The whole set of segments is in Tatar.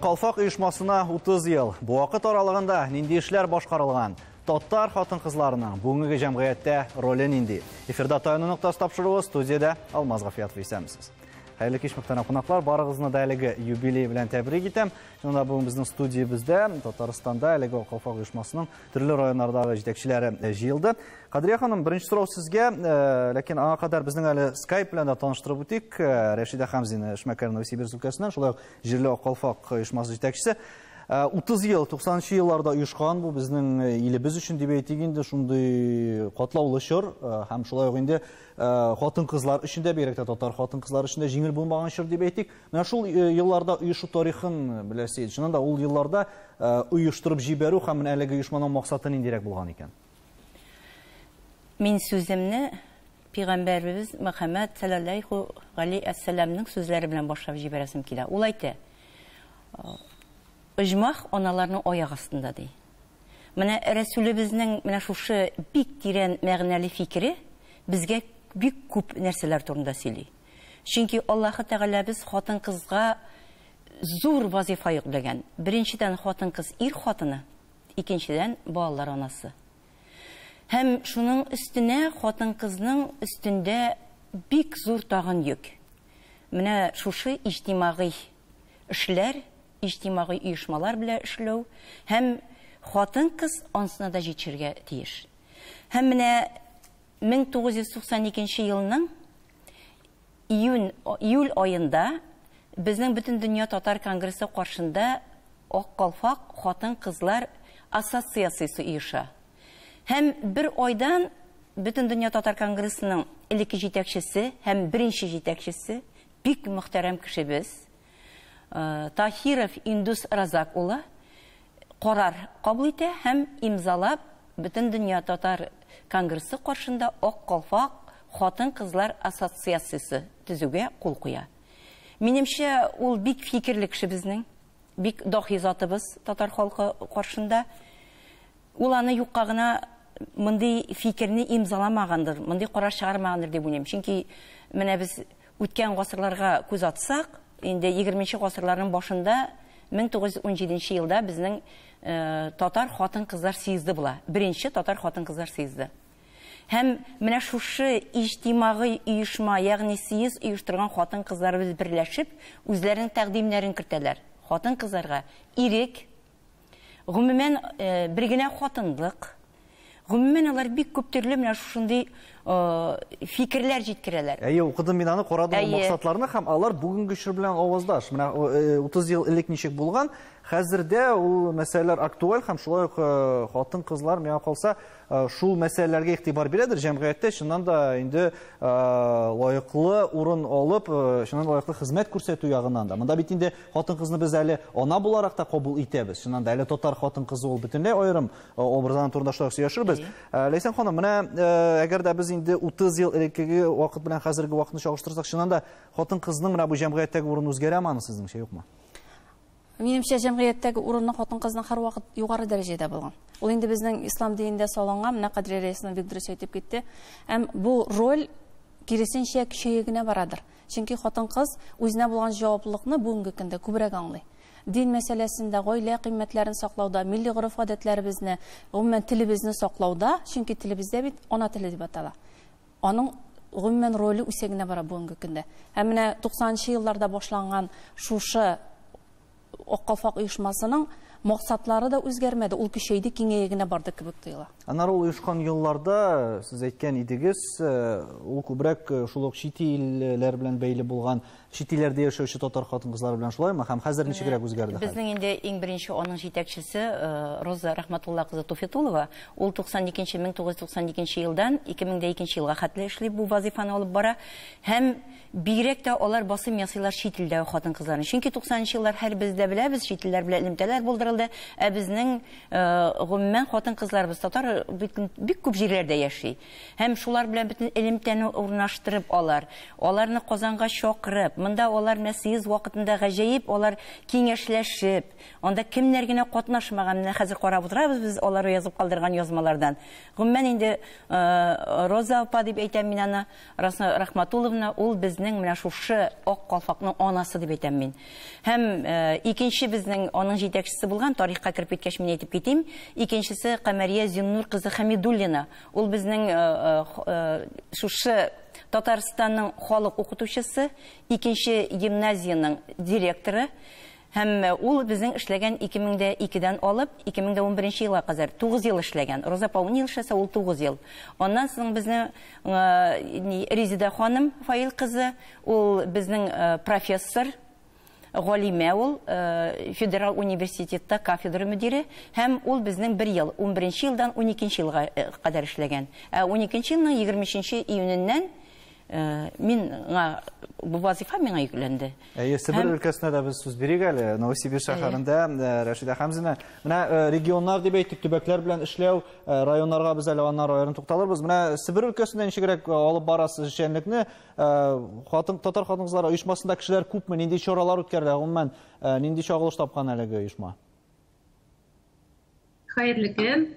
Калфак оешмасына 30 ел. Бу вакыт аралыгында нинди эшләр башкарылган? Татар хатын-кызларының бүгенге җәмгыятьтә роле нинди? Эфирда Таяну ноктасы тапшыруы, студиядә Алмаз Гафиятов исәнмесез. Хәерле кич, мөхтәрәм кунаклар, барыгызны да әлеге юбилей белән тәбрик итәм. Чынында бүген безнең студиябездә Татарстанда әлеге Ак калфак оешмасының төрле районнардагы җитәкчеләре җыелды. Кадрия ханым, беренче сорау сезгә, ләкин аңа кадәр безнең әле Skype белән дә таныштырып үтик. Рәшидә Хамзина, эшмәкәр Новосибирск өлкәсеннән, шулай ук җирле Ак калфак оешмасы җитәкчесе. 30 ел, 90 елларда оешкан бу безнең илебез өчен дип әйтик инде, шундый катлаулы чор һәм шулай ук инде хатын-кызлар өчен дә, бигрәк тә татар хатын-кызлары өчен дә җиңел булмаган чор дип әйтик. Менә шул елларда оешу тарихын беләсез. Чыннан да ул елларда оештырып җибәрү һәм менә әлеге оешманың максаты ниндирәк булган икән? Мин сүземне Пәйгамбәребез Мөхәммәд саллаллаһу галәйһи вәссәламнең сүзләре белән башлап җибәрәсем килә. Ул әйтә: "Оҗмах аналарның аяк астында", ди. Менә Рәсүлебезнең менә шушы бик тирән мәгънәле фикере безгә бик күп нәрсәләр турында сөйли. Чөнки Аллаһы Тәгаләбез хатын-кызга зур вазифа йөкләгән. Беренчедән, хатын-кыз ир хатыны, икенчедән, балалар анасы. Һәм шуның өстенә хатын-кызның өстендә бик зур тагын йөк. Менә шушы иҗтимагый эшләр, иҗтимагый оешмалар белән эшләү һәм хатын-кыз ансына да җитешергә тиеш. Һәм менә 1992 елның июнь, июль аенда безнең Бөтендөнья татар конгрессы каршында Ак калфак хатын-кызлар ассоциациясе оеша. Һәм бер айдан Бөтендөнья татар конгрессының элекке җитәкчесе һәм беренче җитәкчесе, бик мөхтәрәм кешебез, Таһиров Индус Разак улы карар кабул итә һәм имзалап Бөтендөнья татар конгрессы каршында Ак калфак хатын-кызлар ассоциациясе төзүгә кул куя. Минемчә, ул бик фикерле кеше безнең, бик дахи затыбыз татар халкы каршында. Ул аны юкка гына мондый фикерне имзаламагандыр, мондый карар чыгармагандыр дип уйлыйм. Чөнки менә без үткән гасырларга күз атсак, инде 20 гасырларның башында 1917 елда безнең татар хатын-кызлар съезды була. Беренче татар хатын-кызлар съезды. Һәм менә шушы иҗтимагый оешма, ягъни съезд оештырган хатын-кызларыбыз берләшеп, үзләренең тәкъдимнәрен кертәләр. Хатын-кызларга ирек, гомумән, бер генә хатынлык, гомумән, алар бик күп төрле менә шушындый фикерләр җиткерәләр. Әйе, укыдым мин аны, карадым ул максатларны һәм алар бүгенге чор белән аваздаш. Менә 30 ел элек ничек булган, хәзер дә ул мәсьәләләр актуаль һәм шулай ук хатын-кызлар, миңа калса, шул мәсьәләләргә игътибар бирәдер җәмгыятьтә, чыннан да инде лаеклы урын алып, чыннан да лаеклы хезмәт күрсәтү ягыннан да. Монда бит инде хатын-кызны без әле ана буларак та кабул итәбез. Чыннан да әле татар хатын-кызы ул бөтенләй аерым образ, аның турында шулай ук сөйләшербез. Ләйсән ханым, менә әгәр дә без инде 30 ел элеккеге вакыт белән хәзерге вакытны чагыштырсак, чыннан да хатын-кызның менә бу җәмгыятьтәге урыны үзгәрәме аны сезнеңчә, юкмы? Минемчә, җәмгыятьтәге урыны хатын-кызның һәрвакыт югары дәрәҗәдә булган. Ул инде безнең ислам динендә салынган, менә Кадрия Рәисовна бик дөрес әйтеп китте. Һәм бу роль киресенчә көчәя генә барадыр. Чөнки хатын-кыз үзенә булган җаваплылыкны бүгенге көндә күбрәк аңлый. Дин мәсьәләсендә, гаилә кыйммәтләрен саклауда, милли гореф-гадәтләребезне, гомумән телебезне саклауда, чөнки телебездә бит ана теле дип атала. Аның гомумән роле үсә генә бара бүгенге көндә. Һәм менә 90 елларда башланган шушы Ак калфак оешмасының максатлары да үзгәрмәде, ул көчәйде, киңәя генә барды кебек тоела. Аннары ул оешкан елларда, сез әйткән идегез, ул күбрәк шул ук чит илләр белән бәйле булган, чит илләрдә яшәүче татар хатын-кызлары белән шулаймы? Һәм хәзер ничегрәк үзгәрде хәл? Безнең инде иң беренче аның җитәкчесе Роза Рахматулла кызы Туфитулова, ул 1992 елдан 2002 елга хәтле эшли, бу вазифаны алып бара. Һәм бигрәк тә алар басым ясыйлар чит илдәге хатын-кызларны. Чөнки 90 еллар һәрбез дә беләбез, чит илләр белән элемтәләр булдырылды. Ә безнең гомумән хатын-кызларыбыз татар бик күп җирләрдә яши. Һәм шулар белән бөтен элемтәне урнаштырып алар, аларны Казанга чакырып, Монда алар менә съезд вакытында гаҗәеп алар киңәшләшеп, анда кемнәр генә катнашмаган, менә хәзер карап утырабыз без алар язып калдырган язмалардан. Гомумән инде Роза апа дип әйтәм мин аны, Роза Рахматулловна, ул безнең менә шушы Ак калфакның анасы дип әйтәм мин. Һәм икенче безнең аның җитәкчесе булган, тарихка кереп киткәч мин әйтеп китим, икенчесе Камәрия Зиннур кызы Хамидуллина. Ул безнең шушы Татарстанның халык укытучысы, икенче гимназиянең директоры. Һәм ул безнең эшләгән 2002-дән алып 2011 елга кадәр 9 ел эшләгән. Роза апа 10 ел эшләсә, ул 9 ел. Аннан соң безнең Резеда ханым Фаил кызы, ул безнең профессор, галимә ул, федераль университетта кафедра мөдире, һәм ул безнең бер ел, 11 елдан 12 елга кадәр эшләгән. Ә 12 елның 23 июненнән миңа бу вазифа миңа йөкләнде. Әйе, Себер өлкәсенә дә без сүз бирик әле. Новосибирск шәһәрендә Рәшидә Хәмзина. Менә регионнар дип әйттек, төбәкләр белән эшләү, районнарга без әле аннары аерым тукталырбыз. Менә Себер өлкәсендә ничегрәк алып барасыз эшчәнлекне? Татар хатын-кызлары оешмасында кешеләр күпме, нинди чаралар үткәрелә, гомумән, нинди чагылыш тапкан әлеге оешма? Хәерле көн.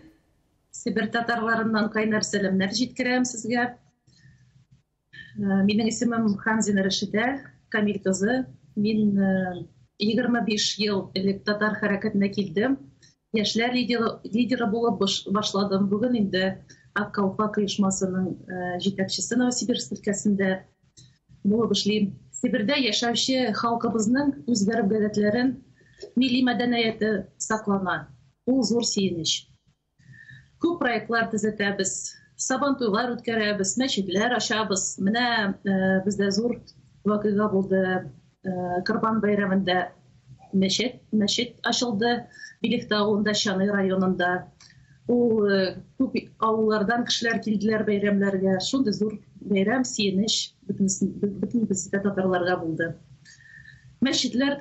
Себер татарларыннан кайнар сәламнәр җиткерәм сезгә. Минем исемем Хамзина Рәшидә Камил кызы. Мин 25 ел элек татар хәрәкәтенә килдем. Яшьләр лидеры булып башладым. Бүген инде Ак калфак оешмасының җитәкчесе Новосибирск өлкәсендә булып эшлим. Себердә яшәүче халкыбызның үз гореф-гадәтләрен, милли мәдәнияте саклана. Ул зур сөенеч. Күп проектлар төзетәбез, сабантуйлар үткәрәбез, мәчетләр ачабыз. Менә бездә зур вакыйга булды. Корбан бәйрәмендә мәчет ачылды. Билектау авылында, Чаны районында. Ул күп авыллардан кешеләр килделәр бәйрәмнәргә. Шундый зур бәйрәм, сөенеч бөтен бездә татарларга булды. Мәчетләр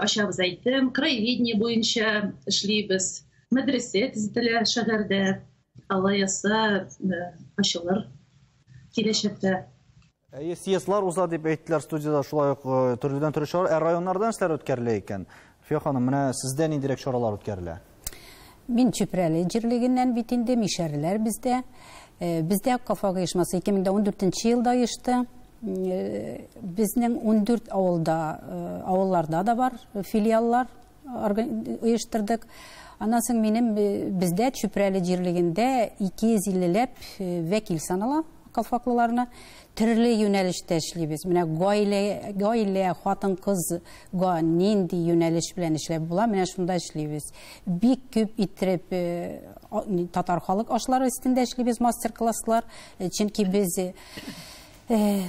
ачабыз әйттем, краеведение буенча эшлибез. Мәдрәсә төзетелә шәһәрдә. Алла язса, ачылыр киләчәктә. Әйе, съездлар уза дип әйттеләр студияда, шулай ук төрледән төрле чаралар, ә районнарда нәрсәләр үткәрелә икән? Фия ханым, менә сездә ниндирәк чаралар үткәрелә? Мин Чүпрәле җирлегеннән бит инде, мишәрләр бездә. Бездә Ак калфак оешмасы 2014 елда оешты. Безнең 14 авылларда да бар филиаллар оештырдык. Аннан соң минем бездә Чүпрәле җирлегендә 250ләп вәкил санала калфаклыларны. Төрле юнәлештә эшлибез. Менә гаилә, хатын-кызга нинди юнәлеш белән эшләп була, менә шунда эшлибез. Бик күп иттереп татар халык ашлары өстендә эшлибез, мастер-класслар. Чөнки без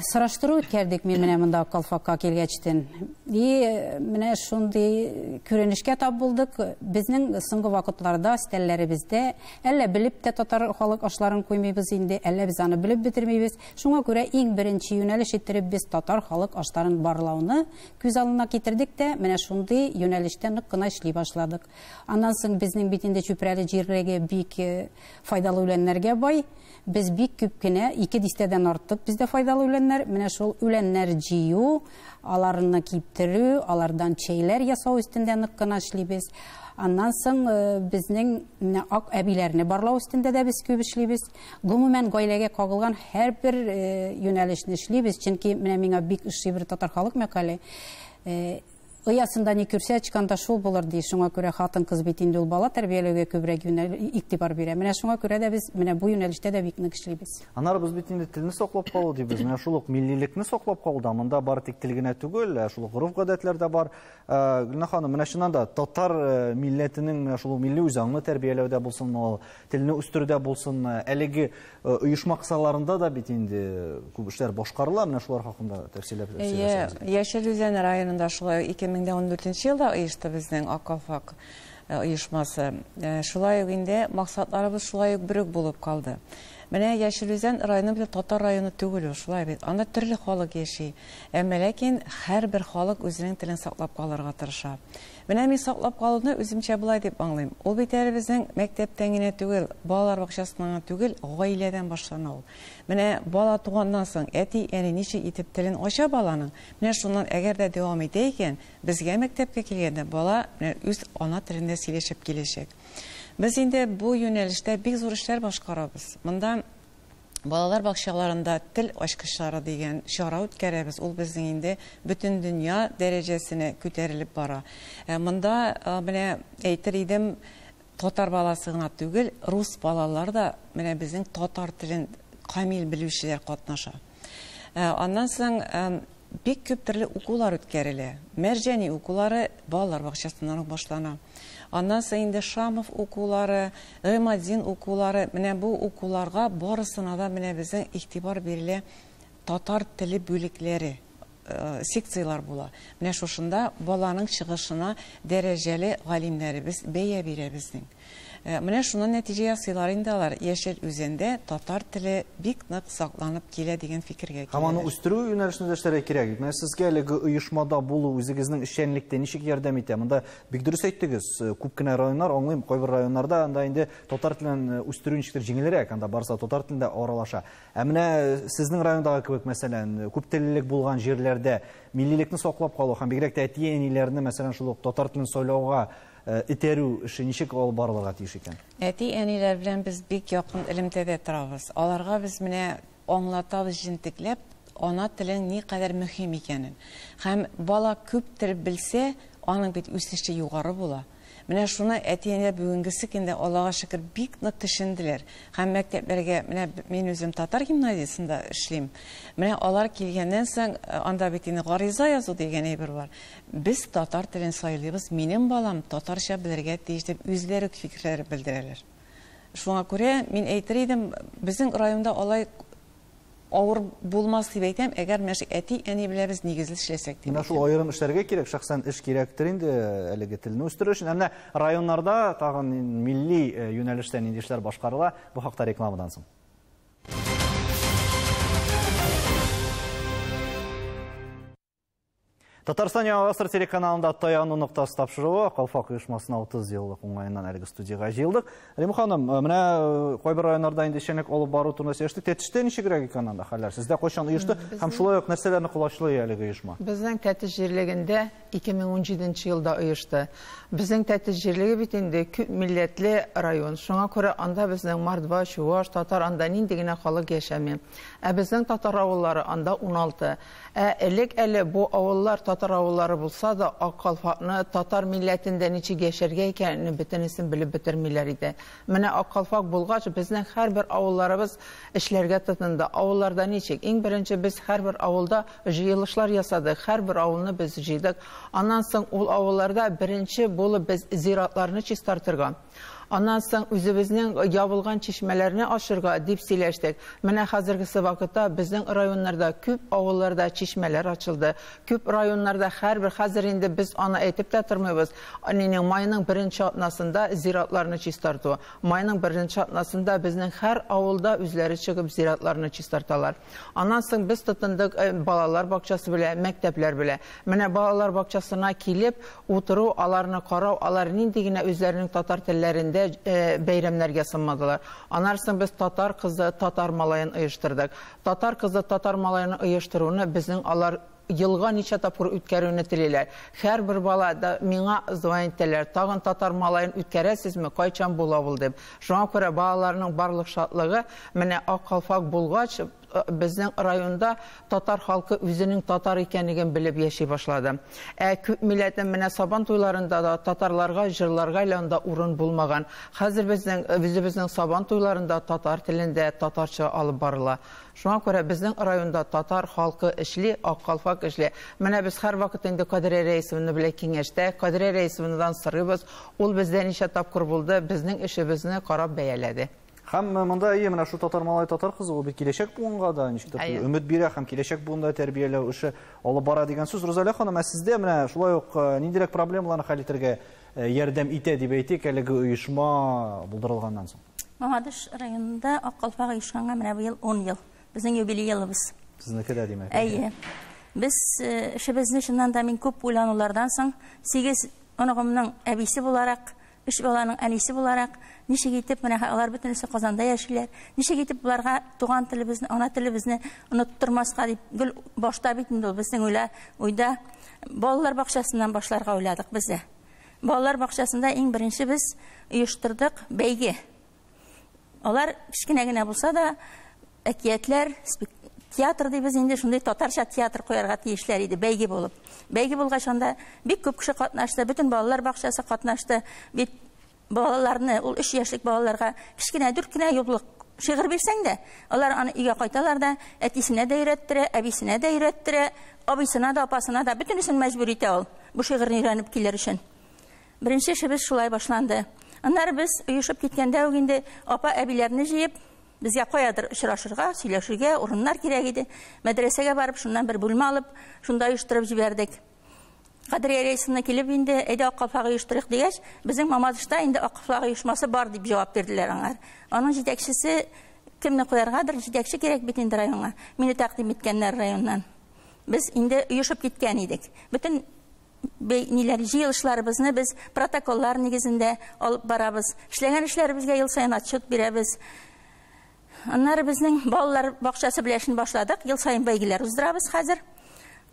сораштыру үткәрдек мин менә монда калфакка килгәчтен. И менә шундый күренешкә тап булдык. Безнең соңгы вакытларда стәлләребездә әллә белеп тә татар халык ашларын куймыйбыз инде, әллә без аны белеп бетермибез. Шуңа күрә иң беренче юнәлеш иттереп без татар халык ашларын барлауны күз алдына китердек тә, менә шундый юнәлештә нык кына эшли башладык. Аннан соң безнең бит инде Чүпрәле җирлеге бик файдалы үләннәргә бай. Без бик күп кенә, 2 дистәдән артык бездә файдалы үләннәр. Менә шул үләннәр җыю, аларны киптерү, алардан чәйләр ясау өстендә нык кына эшлибез. Аннан соң безнең менә ак әбиләрне барлау өстендә дә без күп эшлибез. Гомумән гаиләгә кагылган һәрбер юнәлешне эшлибез, чөнки менә миңа бик ошый бер татар халык мәкале. Оясында ни күрсә, чыканда шул булыр ди. Шуңа күрә хатын-кыз бит инде ул бала тәрбияләүгә күбрәк игътибар бирә. Менә шуңа күрә дә без менә бу юнәлештә дә бик нык эшлибез. Аннары без бит инде телне саклап калу дибез. Менә шул ук миллилекне саклап калуда монда бары тик тел генә түгел, ә шул ук гореф-гадәтләр дә бар. Гөлнар ханым, менә чыннан да татар милләтенең менә шул ук милли үзаңны тәрбияләүдә булсынмы ул, телне үстерүдә булсынмы, әлеге оешма кысаларында да бит инде күп эшләр башкарыла. Менә шулар хакында тәфсилләп Әйе, сөйләсәгез. Яшел Үзән районында шулай 2014 елда оешты безнең Ак калфак оешмасы. Шулай ук инде максатларыбыз шулай ук бер үк булып калды. Менә Яшел Үзән районы бит татар районы түгел ул, шулай бит. Анда төрле халык яши. Әмма ләкин һәрбер халык үзенең телен саклап калырга тырыша. Менә мин саклап калуны үземчә болай дип аңлыйм. Ул бит әле безнең мәктәптән генә түгел, балалар бакчасыннан гына түгел, гаиләдән башлана ул. Менә бала туганнан соң әти-әни ничек итеп телен ача баланың, менә шуннан әгәр дә дәвам итә икән, безгә мәктәпкә килгәндә бала менә үз ана телендә сөйләшеп киләчәк. Без инде бу юнәлештә бик зур эшләр башкарабыз. Монда балалар бакчаларында тел ачкычлары дигән чара үткәрәбез. Ул безнең инде бөтен дөнья дәрәҗәсенә күтәрелеп бара. Монда менә әйтер идем, татар баласы гына түгел, рус балалар да менә безнең татар телен камил белүчеләр катнаша. Аннан соң бик күп төрле укулар үткәрелә. Мәрҗани укулары балалар бакчасыннан ук башлана. Аннан соң инде Шамов укулары, Гыймадин укулары, менә бу укуларга барысына да менә безнең игътибар бирелә. Татар теле бүлекләре, секциялар була. Менә шушында баланың чыгышына дәрәҗәле галимнәребез бәя бирә безнең. Менә шуннан нәтиҗә ясыйлар инде алар. Яшел Үзәндә татар теле бик нык сакланып килә дигән фикергә Һәм аны киләләр. үстерү юнәлешендә эшләргә кирәк. Менә сезгә әлеге оешмада булу үзегезнең эшчәнлектә ничек ярдәм итә? Монда бик дөрес әйттегез, күп кенә районнар, аңлыйм, кайбер районнарда анда инде татар телен үстерү ничектер җиңелрәк, анда барса татар телендә аралаша. Ә менә сезнең райондагы кебек, мәсәлән, күп теллелек булган җирләрдә миллилекне саклап калу һәм бигрәк тә әти-әниләрне, мәсәлән, шул ук татар телен сайлауга этәрү эше ничек алып барылырга тиеш икән? Әти-әниләр белән без бик якын элемтәдә торабыз. Аларга без менә аңлатабыз җентекләп ана телен ни кадәр мөһим икәнен. Һәм бала күп тел белсә, аның бит үсеше югары була. Менә шуны әти-әниләр бүгенгесе көндә Аллага шөкер бик нык төшенделәр. Һәм мәктәпләргә, менә мин үзем татар гимназиясендә эшлим. Менә алар килгәннән соң, анда бит инде гариза язу дигән әйбер бар. Без татар телен сайлыйбыз, минем балам татарча белергә тиеш дип үзләре үк фикерләре белдерәләр. Шуңа күрә мин әйтер идем, безнең районда алай авыр булмас дип әйтәм, әгәр менә шул әти-әни белән без нигезле эшләсәк дип Менә шул әйтәм. аерым эшләргә кирәк, шәхсән эш кирәктер инде әлеге телне үстерү өчен. Ә менә районнарда тагын милли юнәлештә нинди эшләр башкарыла, бу хакта рекламадан соң. Татарстан Яңа Гасыр телеканалында Таяну ноктасы тапшыруы Калфак оешмасына 30 еллык уңаеннан әлеге студиягә җыелдык. Римма ханым, менә кайбер районнарда инде эшчәнлек алып бару турында сөйләштек. Тәтештә ничегрәк икән анда хәлләр? Сездә кайчан оешты һәм шулай ук нәрсәләрне колачлый әлеге оешма? Безнең Тәтеш җирлегендә 2017 елда оешты. Безнең Тәтеш җирлеге бит инде күп милләтле район. Шуңа күрә анда безнең мордва, чуваш, татар анда нинди генә халык яшәми. Ә безнең татар авыллары анда 16. Ә элек әле бу авыллар татар авыллары булса да, Ак Калфакны татар милләтендә ничек яшәргә икәнен бөтенесен белеп бетермиләр иде. Менә Ак Калфак булгач, безнең һәрбер авылларыбыз эшләргә тотынды. Авылларда ничек? Иң беренче без һәрбер авылда җыелышлар ясадык, һәрбер авылны без җыйдык. Аннан соң ул авылларда беренче булып без зиратларны чистартырга, аннан соң үзебезнең ябылган чишмәләрне ачырга дип сөйләштек. Менә хәзергесе вакытта безнең районнарда күп авылларда чишмәләр ачылды. Күп районнарда һәрбер хәзер инде без аны әйтеп тә тормыйбыз. Әнинең майның беренче атнасында зиратларны чистарту. Майның беренче атнасында безнең һәр авылда үзләре чыгып зиратларны чистарталар. Аннан соң без тотындык балалар бакчасы белән, мәктәпләр белән. Менә балалар бакчасына килеп утыру, аларны карау, алар нинди генә үзләренең татар телләрендә бәйрәмнәргә сынмадылар. Аннан соң без татар кызы, татар малаен оештырдык. Татар кызы, татар малаен оештыруны безнең алар елга ничә тапкыр үткәрүне телиләр. Һәрбер бала да миңа звонить итәләр. Тагын татар малаен үткәрәсезме? Кайчан була ул дип. Шуңа күрә балаларның барлык шатлыгы менә Ак Калфак булгач, безнең районда татар халкы үзенең татар икәнлеген белеп яши башлады. Ә күп милләтнең менә Сабан туйларында да татарларга җырларга әле анда урын булмаган. Хәзер үзебезнең Сабан туйларында татар телендә татарча алып барыла. Шуңа күрә безнең районда татар халкы эшли, Ак Калфак эшли. Менә без һәрвакыт инде Кадрия Рәисовна белән киңәштә, Кадрия Рәисовнадан сорыйбыз. Ул бездә ничә тапкыр булды, безнең эшебезне карап бәяләде. Һәм монда әйе, менә шу татар малай, татар кызы, ул бит киләчәк буынга да ничектер өмет бирә һәм киләчәк буында тәрбияләү эше алып бара дигән сүз. Рузалия ханым, ә сездә менә шулай ук ниндирәк проблемаларны хәл итәргә ярдәм итә дип әйтик, әлеге оешма булдырылганнан соң? Мамадыш районында Ак калфак оешканга менә быел 10 ел. Безнең юбилей елыбыз. Сезнеке дә, димәк. Әйе. Без эшебезне чыннан да мин күп уйланулардан соң, 8 оныгымның әбисе буларак, 3 баланың әнисе буларак, ничек итеп менә алар бөтенесе Казанда яшиләр, ничек итеп буларга туган телебезне, ана телебезне оныттырмаска дип гел башта бит инде ул безнең уйда балалар бакчасыннан башларга уйладык без дә. Балалар бакчасында иң беренче без оештырдык бәйге. Алар кечкенә генә булса да әкиятләр, театр дибез инде, шундый татарча театр куярга тиешләр иде, бәйге булып. Бәйге булгач анда бик күп кеше катнашты, бөтен балалар бакчасы катнашты. Бит балаларны, ул 3 яшьлек балаларга кечкенә 4 кенә юллык шигырь бирсәң дә, алар аны өйгә кайталар да, әтисенә дә өйрәттерә, әбисенә дә өйрәттерә, абыйсына да, апасына да, бөтенесен мәҗбүр итә ул бу шигырьне өйрәнеп килер өчен. Беренче эшебез шулай башланды. Аннары без оешып киткәндә үк инде апа әбиләрне җыеп, безгә каядыр очрашырга, сөйләшергә урыннар кирәк иде. Мәдрәсәгә барып, шуннан бер бүлмә алып, шунда оештырып җибәрдек. Кадрия Рәисовна килеп инде, әйдә Ак калфак оештырыйк дигәч, безнең Мамадышта инде Ак калфак оешмасы бар дип җавап бирделәр аңар. Аның җитәкчесе кемне куяргадыр, җитәкче кирәк бит инде районга. Мине тәкъдим иткәннәр районнан. Без инде оешып киткән идек. Бөтен ниләр җыелышларыбызны без протоколлар нигезендә алып барабыз. Эшләгән эшләребезгә ел саен отчет бирәбез. Аннары безнең балалар бакчасы белән эшне башладык. Ел саен бәйгеләр уздырабыз хәзер.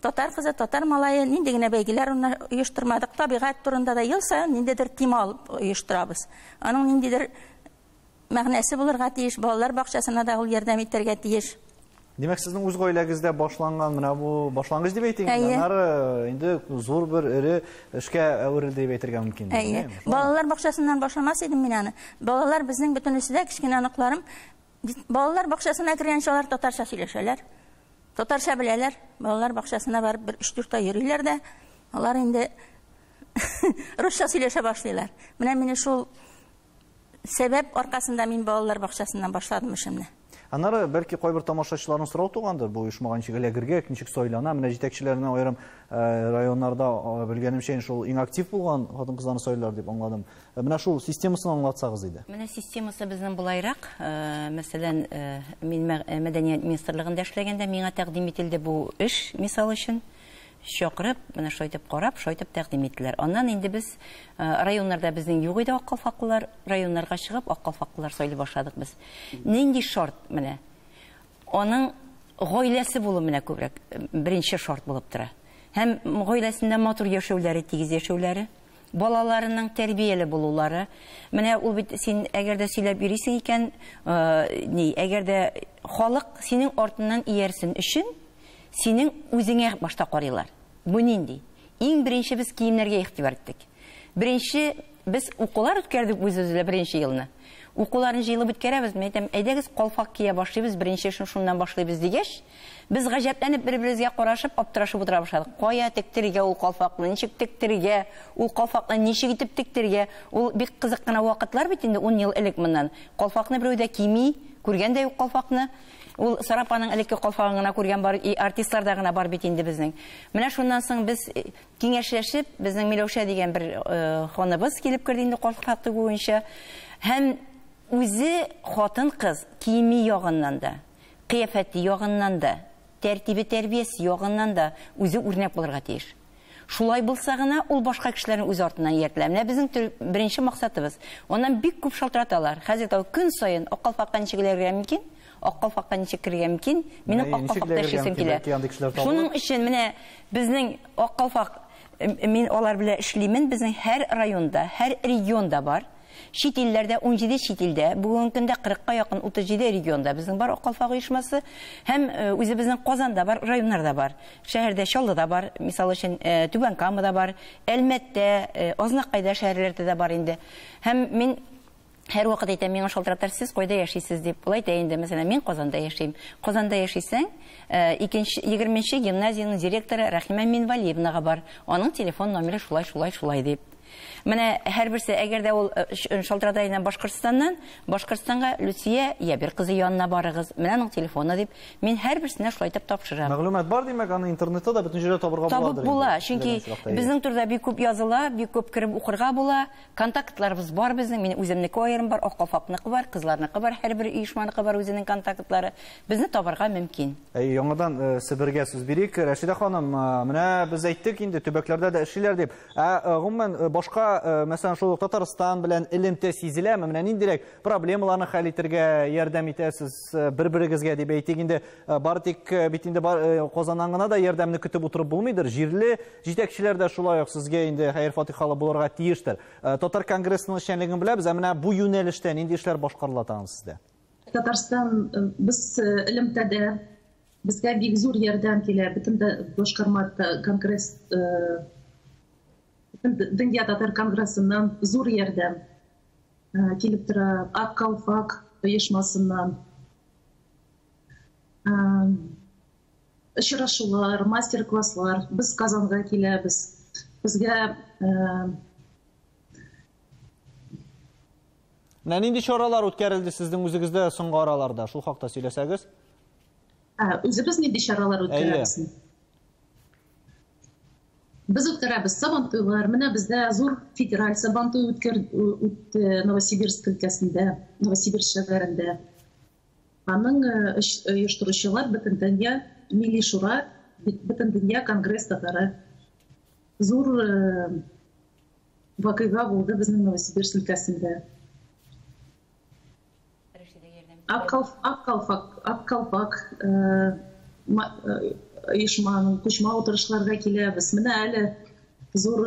Татар кызы, татар малае, нинди генә бәйгеләр оештырмадык. Табигать турында да ел саен ниндидер тема алып оештырабыз. Аның ниндидер мәгънәсе булырга тиеш, балалар бакчасына да ул ярдәм итәргә тиеш. Димәк, сезнең үз гаиләгездә башланган менә бу башлангыч дип әйтик, аннары инде зур бер эре эшкә әверелде дип әйтергә мөмкин. Әйе. Балалар бакчасыннан башламас идем мин аны. Балалар безнең бөтенесе дә, кечкенә оныкларым, балалар бакчасына кергәнче алар татарча сөйләшәләр. Татарча беләләр. Балалар бакчасына барып бер 3-4 ай йөриләр дә, алар инде русча сөйләшә башлыйлар. Менә мине шул сәбәп аркасында мин балалар бакчасыннан башладым эшемне. Аннары бәлки кайбер тамашачыларның сорау тугандыр, бу оешмага ничек эләгергә, ничек сайлана, менә җитәкчеләрне аерым районнарда белгәнемчә шул иң актив булган хатын-кызларны сайлар дип аңладым. Менә шул системасын аңлатсагыз иде. Менә системасы безнең булайрак, мәсәлән, мин мәдәният министрлыгында эшләгәндә миңа тәкъдим ителде бу эш, мисал өчен. Чакырып, менә шулай итеп карап, шулай итеп тәкъдим иттеләр. Аннан инде без районнарда безнең юк иде ак калфаклылар, районнарга чыгып ак калфаклылар сайлый башладык без. Нинди шарт менә? Аның гаиләсе булу менә күбрәк беренче шарт булып тора. Һәм гаиләсендә матур яшәүләре, тигез яшәүләре, балаларының тәрбияле булулары. Менә ул бит син әгәр дә сөйләп йөрисең икән, ни, әгәр дә халык синең артыннан иярсен өчен синең үзеңә башта карыйлар. Бу нинди? Иң беренче без киемнәргә игътибар иттек. Беренче без укулар үткәрдек үз-үзебезгә беренче елны. Укуларны җыелып үткәрәбез. Мин әйтәм, әйдәгез калфак кия башлыйбыз, беренче эшен шуннан башлыйбыз дигәч, без гаҗәпләнеп бер-беребезгә карашып, аптырашып утыра башладык. Кая тектерергә ул калфакны, ничек тектерергә, ул калфакны ничек итеп тектерергә? Ул бик кызык кына вакытлар бит инде 10 ел элек моннан. Калфакны берәү дә кими, күргән дә юк калфакны. Ул Сарапаның элекке калфагын гына күргән бар, артистларда гына бар бит инде безнең. Менә шуннан соң без киңәшләшеп, безнең Миләүшә дигән бер ханыбыз килеп керде инде калфак тегү буенча. Һәм үзе хатын-кыз киеме ягыннан да, кыяфәте ягыннан да, тәртибе тәрбиясе ягыннан да үзе үрнәк булырга тиеш. Шулай булса гына ул башка кешеләрне үз артыннан ияртелә. Менә безнең беренче максатыбыз. Аннан бик күп шалтыраталар. Хәзер тау көн саен ак калфакка ничек эләгергә мөмкин? Ак калфакка ничек керергә мөмкин? Минем ак калфакта эшлисем килә. Шуның өчен менә безнең ак калфак, мин алар белән эшлимен, безнең һәр районда, һәр регионда бар. Чит илләрдә 17 чит илдә, бүгенге көндә 40-ка якын 37 регионда безнең бар ак калфак оешмасы һәм үзебезнең Казанда бар, районнарда бар. Шәһәрдә Чаллыда бар, мисал өчен, Түбән Камада бар, Әлмәттә, Азнакайда шәһәрләрдә дә бар инде. Һәм мин һәр вакыт әйтәм, миңа шалтыратар, сез кайда яшисез дип. Улай әйтә инде, мәсәлән, мин Казанда яшим. Казанда яшисең, 20-нче гимназиянең директоры Рәхимә Минвалиевнага бар. Аның телефон номеры шулай, шулай, шулай дип. Менә һәрберсе, әгәр дә ул шалтырата инде Башкортстаннан, Башкортстанга Люция Ябир кызы янына барыгыз, менә аның телефоны дип, мин һәрберсенә шулай итеп тапшырам. Мәгълүмат бар, димәк, аны интернетта да бөтен җирдә табырга буладыр. Табып була, чөнки безнең турыда бик күп языла, бик күп кереп укырга була. Контактларыбыз бар безнең, мин үземнеке аерым бар, Ак калфакныкы бар, кызларныкы бар, һәрбер оешманыкы бар үзенең контактлары. Безне табарга мөмкин. Әй, яңадан Себергә сүз бирик. Рәшидә ханым, менә без әйттек инде, төбәкләрдә дә эшлиләр дип. Ә гомумән башка, мәсәлән, шул ук Татарстан белән элемтә сизеләме? Менә ниндирәк проблемаларны хәл итәргә ярдәм итәсез бер-берегезгә дип әйтик инде. Бары тик бит инде Казаннан гына да ярдәмне көтеп утырып булмыйдыр. Җирле җитәкчеләр дә шулай ук сезгә инде хәер-фатихалы булырга тиештер. Татар конгрессының эшчәнлеген беләбез, ә менә бу юнәлештә нинди эшләр башкарыла тагын сездә? Татарстан без элемтәдә, безгә бик зур ярдәм килә. Бөтен башкарма конгресс, бөтен дөнья татар конгрессыннан зур ярдәм килеп тора. Ак калфак оешмасыннан. Очрашулар, мастер-класслар, без Казанга киләбез. Безгә Менә нинди чаралар үткәрелде сезнең үзегездә соңгы араларда? Шул хакта сөйләсәгез. Үзебез нинди чаралар үткәрәбез? Без үткәрәбез сабантуйлар. Менә бездә зур федераль сабантуй үтте Новосибирск өлкәсендә, Новосибирск шәһәрендә. Аның оештыручылар Бөтендөнья Милли Шура, Бөтендөнья Конгресс татары. Зур вакыйга булды безнең Новосибирск өлкәсендә. Ак калфак оешманың күчмә утырышларга киләбез. Менә әле зур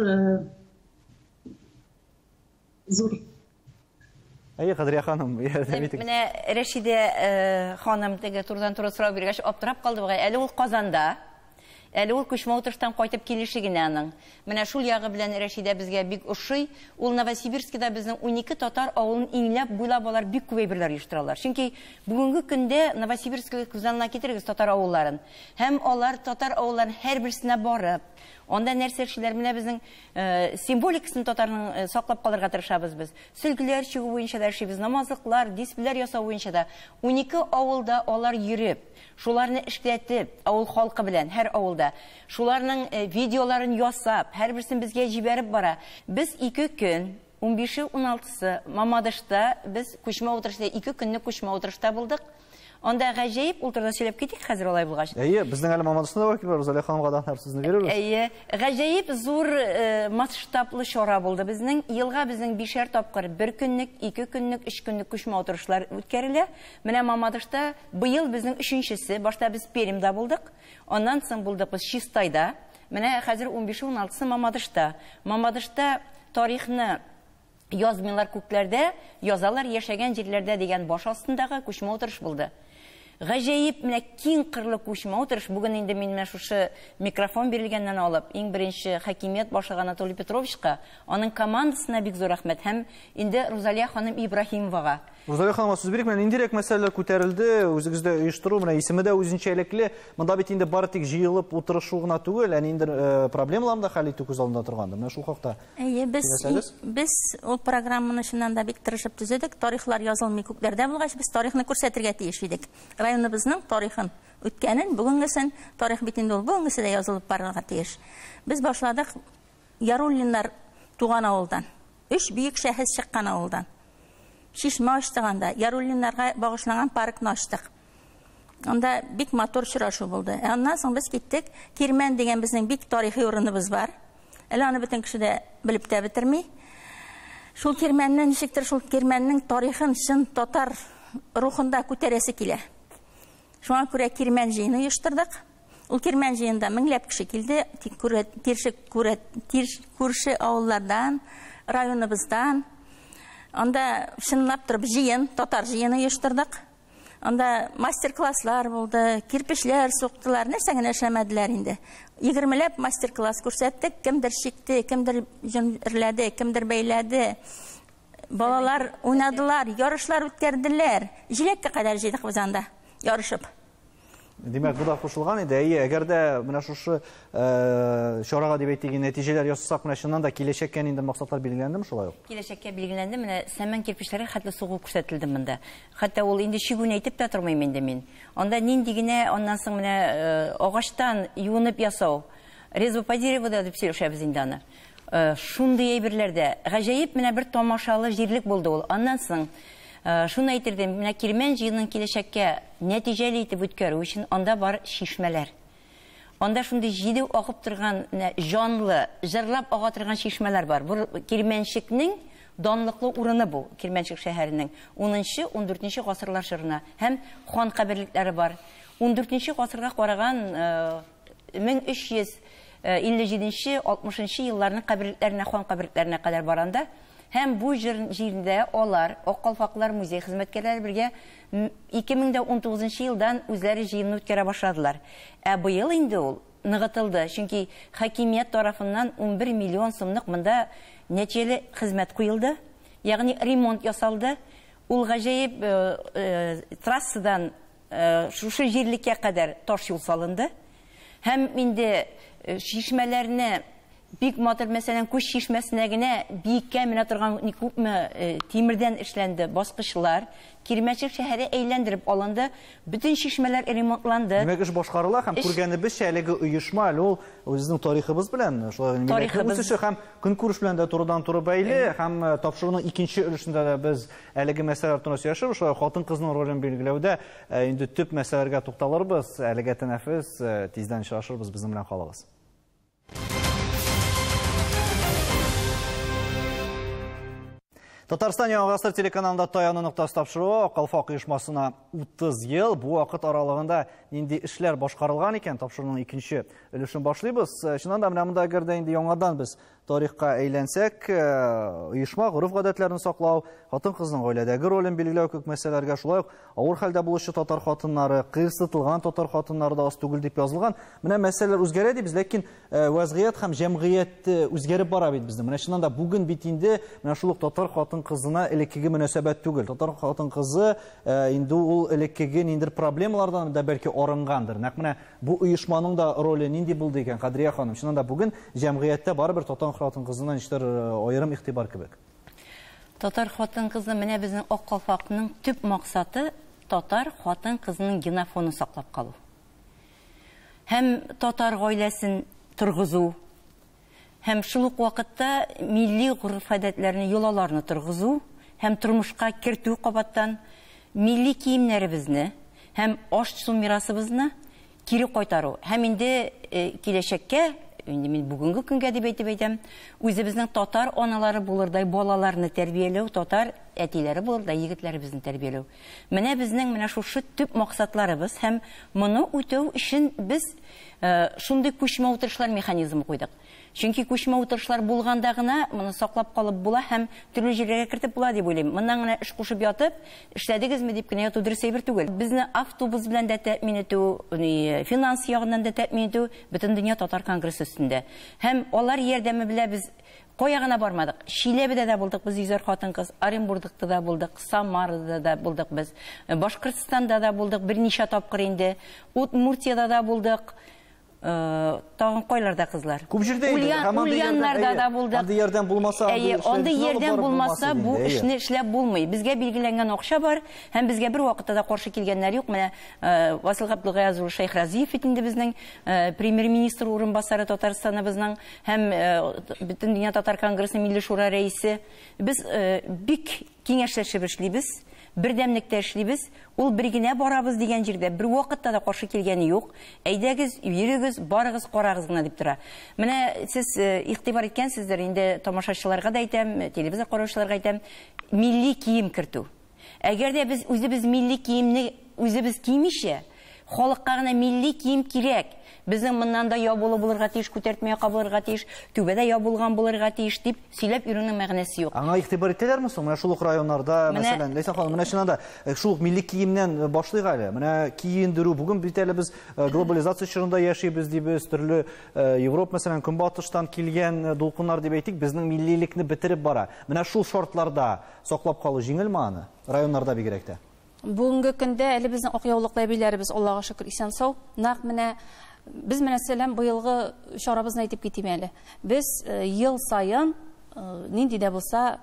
зур. Әйе, Кадрия ханым, ярдәм итегез. Менә Рәшидә ханым теге турыдан-туры сорау биргәч аптырап калды бугай. Әле ул Казанда, әле ул күчмә утырыштан кайтып килеше генә аның. Менә шул ягы белән Рәшидә безгә бик ошый. Ул Новосибирскида безнең 12 татар авылын иңләп, буйлап алар бик күп әйберләр оештыралар. Чөнки бүгенге көндә Новосибирскига күз алдына китерегез татар авылларын. Һәм алар татар авылларын һәрберсенә барып, анда нәрсә эшлиләр? Менә безнең символикасын татарның саклап калырга тырышабыз без. Сөлгеләр чигү буенча да эшлибез, намазлыклар, дисплеләр ясау буенча да. 12 авылда алар йөреп, шуларны эшләтеп, авыл халкы белән һәр авылда, шуларның видеоларын ясап, һәрберсен безгә җибәреп бара. Без 2 көн, 15-е, 16-сы Мамадышта без күчмә утырышта, 2 көнне күчмә утырышта булдык. Анда гаҗәеп ул турыда сөйләп китик хәзер алай булгач. Әйе, безнең әле Мамадышта да вәкил бар, Рузалия ханымга да һәр сүзне бирербез. Әйе, гаҗәеп зур масштаблы чара булды безнең. Елга безнең 5-әр тапкыр 1 көнлек, 2 көнлек, 3 көнлек күчмә утырышлар үткәрелә. Менә Мамадышта быел безнең 3-нчесе, башта без Пермьдә булдык, аннан соң булдык без Чистайда. Менә хәзер 15-16-сы Мамадышта. Мамадышта тарихны язмыйлар күкләрдә, язалар яшәгән җирләрдә дигән баш астындагы күчмә утырыш булды. Гаҗәеп менә киң кырлы күчмә утырыш. Бүген инде мин менә шушы микрофон бирелгәннән алып, иң беренче хакимият башлыгы Анатолий Петровичка, аның командасына бик зур рәхмәт һәм инде Рузалия ханым Ибраһимовага. Рузалия ханымга сүз бирик, менә ниндирәк мәсьәләләр күтәрелде, үзегездә оештыру, менә исеме дә үзенчәлекле. Монда бит инде бары тик җыелып утырышу гына түгел, ә ниндидер проблемаларны да хәл итү күз алдында торгандыр. Менә шул хакта. Әйе, без ул программаны чыннан да бик тырышып төзедек. Тарихлар язылмый күпләрдә булгач, без тарихны күрсәтергә тиеш идек. Районыбызның тарихын, үткәнен, бүгенгесен, тарих бит инде ул бүгенгесе дә язылып барырга тиеш. Без башладык Яруллиннар туган авылдан. 3 бөек шәхес чыккан авылдан. Чишмә ачтык анда, Яруллиннарга багышланган паркны ачтык. Анда бик матур очрашу булды. Ә аннан соң без киттек. Кирмән дигән безнең бик тарихи урыныбыз бар. Әле аны бөтен кеше дә белеп тә бетерми. Шул кирмәнне ничектер, шул кирмәннең тарихын чын татар рухында күтәрәсе килә. Шуңа күрә кирмән җыены оештырдык. Ул кирмән җыенында меңләп кеше килде. Тик күрше авыллардан, районыбыздан. Анда чынлап торып җыен, татар җыены оештырдык. Анда мастер-класслар булды, кирпечләр суктылар, нәрсә генә эшләмәделәр инде. 20ләп мастер-класс күрсәттек, кемдер чикте, кемдер җөрләде, кемдер бәйләде. Балалар уйнадылар, ярышлар үткәрделәр. Җиләккә кадәр җыйдык без анда, ярышып. Димәк, бу да кушылган иде. Әйе, әгәр дә менә шушы чарага дип әйтик, нәтиҗәләр ясасак, менә чыннан да киләчәккә нинди максатлар билгеләндеме шулай ук? Киләчәккә билгеләнде. Менә сәмән кирпечләре хәтле сугу күрсәтелде монда. Хәтта ул инде чигүне әйтеп тә тормыйм инде мин. Анда нинди генә аннан соң менә агачтан юынып ясау, резьба по дереву да дип сөйләшәбез инде аны. Шундый әйберләрдә гаҗәеп менә бер тамашалы җирлек булды ул. Аннан соң шуны әйтердем, менә Кирмән җыенын киләчәккә нәтиҗәле итеп үткәрү өчен анда бар чишмәләр. Анда шундый җиде агып торган, менә җанлы, җырлап ага торган чишмәләр бар. Бу Кирмәнчекнең данлыклы урыны бу, Кирмәнчек шәһәренең 10-14 гасырлар чорына һәм хан каберлекләре бар. 14 гасырга караган 1357-60 елларның каберлекләренә, хан каберлекләренә кадәр баранда. Һәм бу җирдә алар, Ак калфаклар музей хезмәткәрләре бергә 2019 елдан үзләре җыенны үткәрә башладылар. Ә быел инде ул ныгытылды, чөнки хакимият тарафыннан 11 миллион сумлык монда нәтиҗәле хезмәт куелды, ягъни ремонт ясалды. Ул гаҗәеп трассадан шушы җирлеккә кадәр таш юл салынды. Һәм инде чишмәләрне бик матур, мәсәлән, күз чишмәсенә генә биеккә менә торган күпме тимердән эшләнде баскычлар, Кирмәнчек шәһәре әйләндереп алынды, бөтен чишмәләр ремонтланды. Димәк, эш башкарыла һәм күргәнебезчә, әлеге оешма әле ул үзенең тарихыбыз белән, шулай ук милләтнең үсеше һәм көнкүреш белән дә турыдан-туры бәйле, һәм тапшыруның икенче өлешендә дә без әлеге мәсьәләләр турында сөйләшербез, шулай ук хатын-кызның ролен билгеләүдә инде төп мәсьәләләргә тукталырбыз. Әлегә тәнәфес, тиздән очрашырбыз, безнең белән калыгыз. Татарстан Яңа гасыр телеканалында Таяну ноктасы тапшыруы Ак калфак оешмасына 30 ел. Бу вакыт аралыгында нинди эшләр башкарылган икән, тапшыруның икенче өлешен башлыйбыз. Чыннан да менә монда әгәр дә инде яңадан без тарихка әйләнсәк, оешма гореф-гадәтләрне саклау, хатын-кызның гаиләдәге ролен билгеләү кебек мәсьәләләргә, шулай ук авыр хәлдә булучы татар хатыннары, кыерсытылган татар хатыннары да аз түгел дип язылган. Менә мәсьәләләр үзгәрә дибез, ләкин вәзгыять һәм җәмгыять үзгәреп бара бит безнең. Менә чыннан да бүген бит инде менә шул ук татар хатын-кызына элеккеге мөнәсәбәт түгел. Татар хатын-кызы инде ул элеккеге ниндидер проблемалардан да бәлки арынгандыр. Нәкъ менә бу оешманың да роле нинди булды икән, Кадрия ханым? Чыннан да бүген җәмгыятьтә барыбер татар хатын-кызына ничектер аерым игътибар кебек. Татар хатын-кызы менә безнең Ак калфакның төп максаты татар хатын-кызының генофонын саклап калу. Һәм татар гаиләсен торгызу, һәм шул ук вакытта милли гореф-гадәтләрне, йолаларны торгызу, һәм тормышка кертү кабаттан милли киемнәребезне һәм аш-су мирасыбызны кире кайтару. Һәм инде киләчәккә, инде мин бүгенге көнгә дип әйтеп әйтәм, үзебезнең татар аналары булырдай балаларны тәрбияләү, татар әтиләре булырдай егетләребезне тәрбияләү. Менә безнең менә шушы төп максатларыбыз һәм моны үтәү өчен без шундый күчмә утырышлар механизмы куйдык. Чөнки күчмә утырышлар булганда гына моны саклап калып була һәм төрле җирләргә кертеп була дип уйлыйм. Моннан гына эш кушып ятып, эшләдегезме дип кенә яту дөрес әйбер түгел. Безне автобус белән дә тәэмин итү, финанс ягыннан да тәэмин итү бөтен дөнья татар конгрессы өстендә. Һәм алар ярдәме белән без кая гына бармадык. Чиләбедә дә булдык без йөзәр хатын-кыз, Оренбургта да булдык, Самарада да булдык без, Башкортстанда да булдык берничә тапкыр инде, Удмуртиядә дә булдык. Тагын кайларда кызлар? Күп җирдә инде. Ульяннарда да булдык. Андый ярдәм булмаса, андый ярдәм булмаса, бу эшне эшләп булмый. Безгә билгеләнгән акча бар һәм безгә бер вакытта да каршы килгәннәр юк. Менә Васил Габдулгаяз улы Шәйхразиев бит инде безнең премьер-министр урынбасары Татарстаныбызның һәм Бөтен дөнья татар конгрессының Милли шура рәисе. Без бик киңәшләшеп эшлибез, бердәмлектә эшлибез. Ул бер генә барабыз дигән җирдә бер вакытта да каршы килгәне юк. Әйдәгез, йөрегез, барыгыз, карагыз гына дип тора. Менә сез игътибар иткәнсездер, инде тамашачыларга да әйтәм, телевизор караучыларга әйтәм, милли кием кертү. Әгәр дә без үзебез милли киемне үзебез кимичә, халыкка гына милли кием кирәк. Безнең моннан да ябулы булырга тиеш, күтәртмә яка булырга тиеш, түбәдә ябылган булырга тиеш дип сөйләп йөрүнең мәгънәсе юк. Аңа игътибар итәләрме соң? Менә шул ук районнарда, мәсәлән, Ләйсән ханым, менә чыннан да шул ук милли киемнән башлыйк әле. Менә киендерү, бүген бит әле без глобализация чорында яшибез дибез, төрле Европа, мәсәлән, Көнбатыштан килгән дулкыннар дип әйтик, безнең миллилекне бетереп бара. Менә шул шартларда саклап калу җиңелме аны? Районнарда бигрәк тә. Бүгенге көндә әле безнең ак яулыклы әбиләребез, Аллага шөкер, исән-сау. Нәкъ менә без менә сәлам быелгы чарабызны әйтеп китим әле. Без ел саен нинди дә булса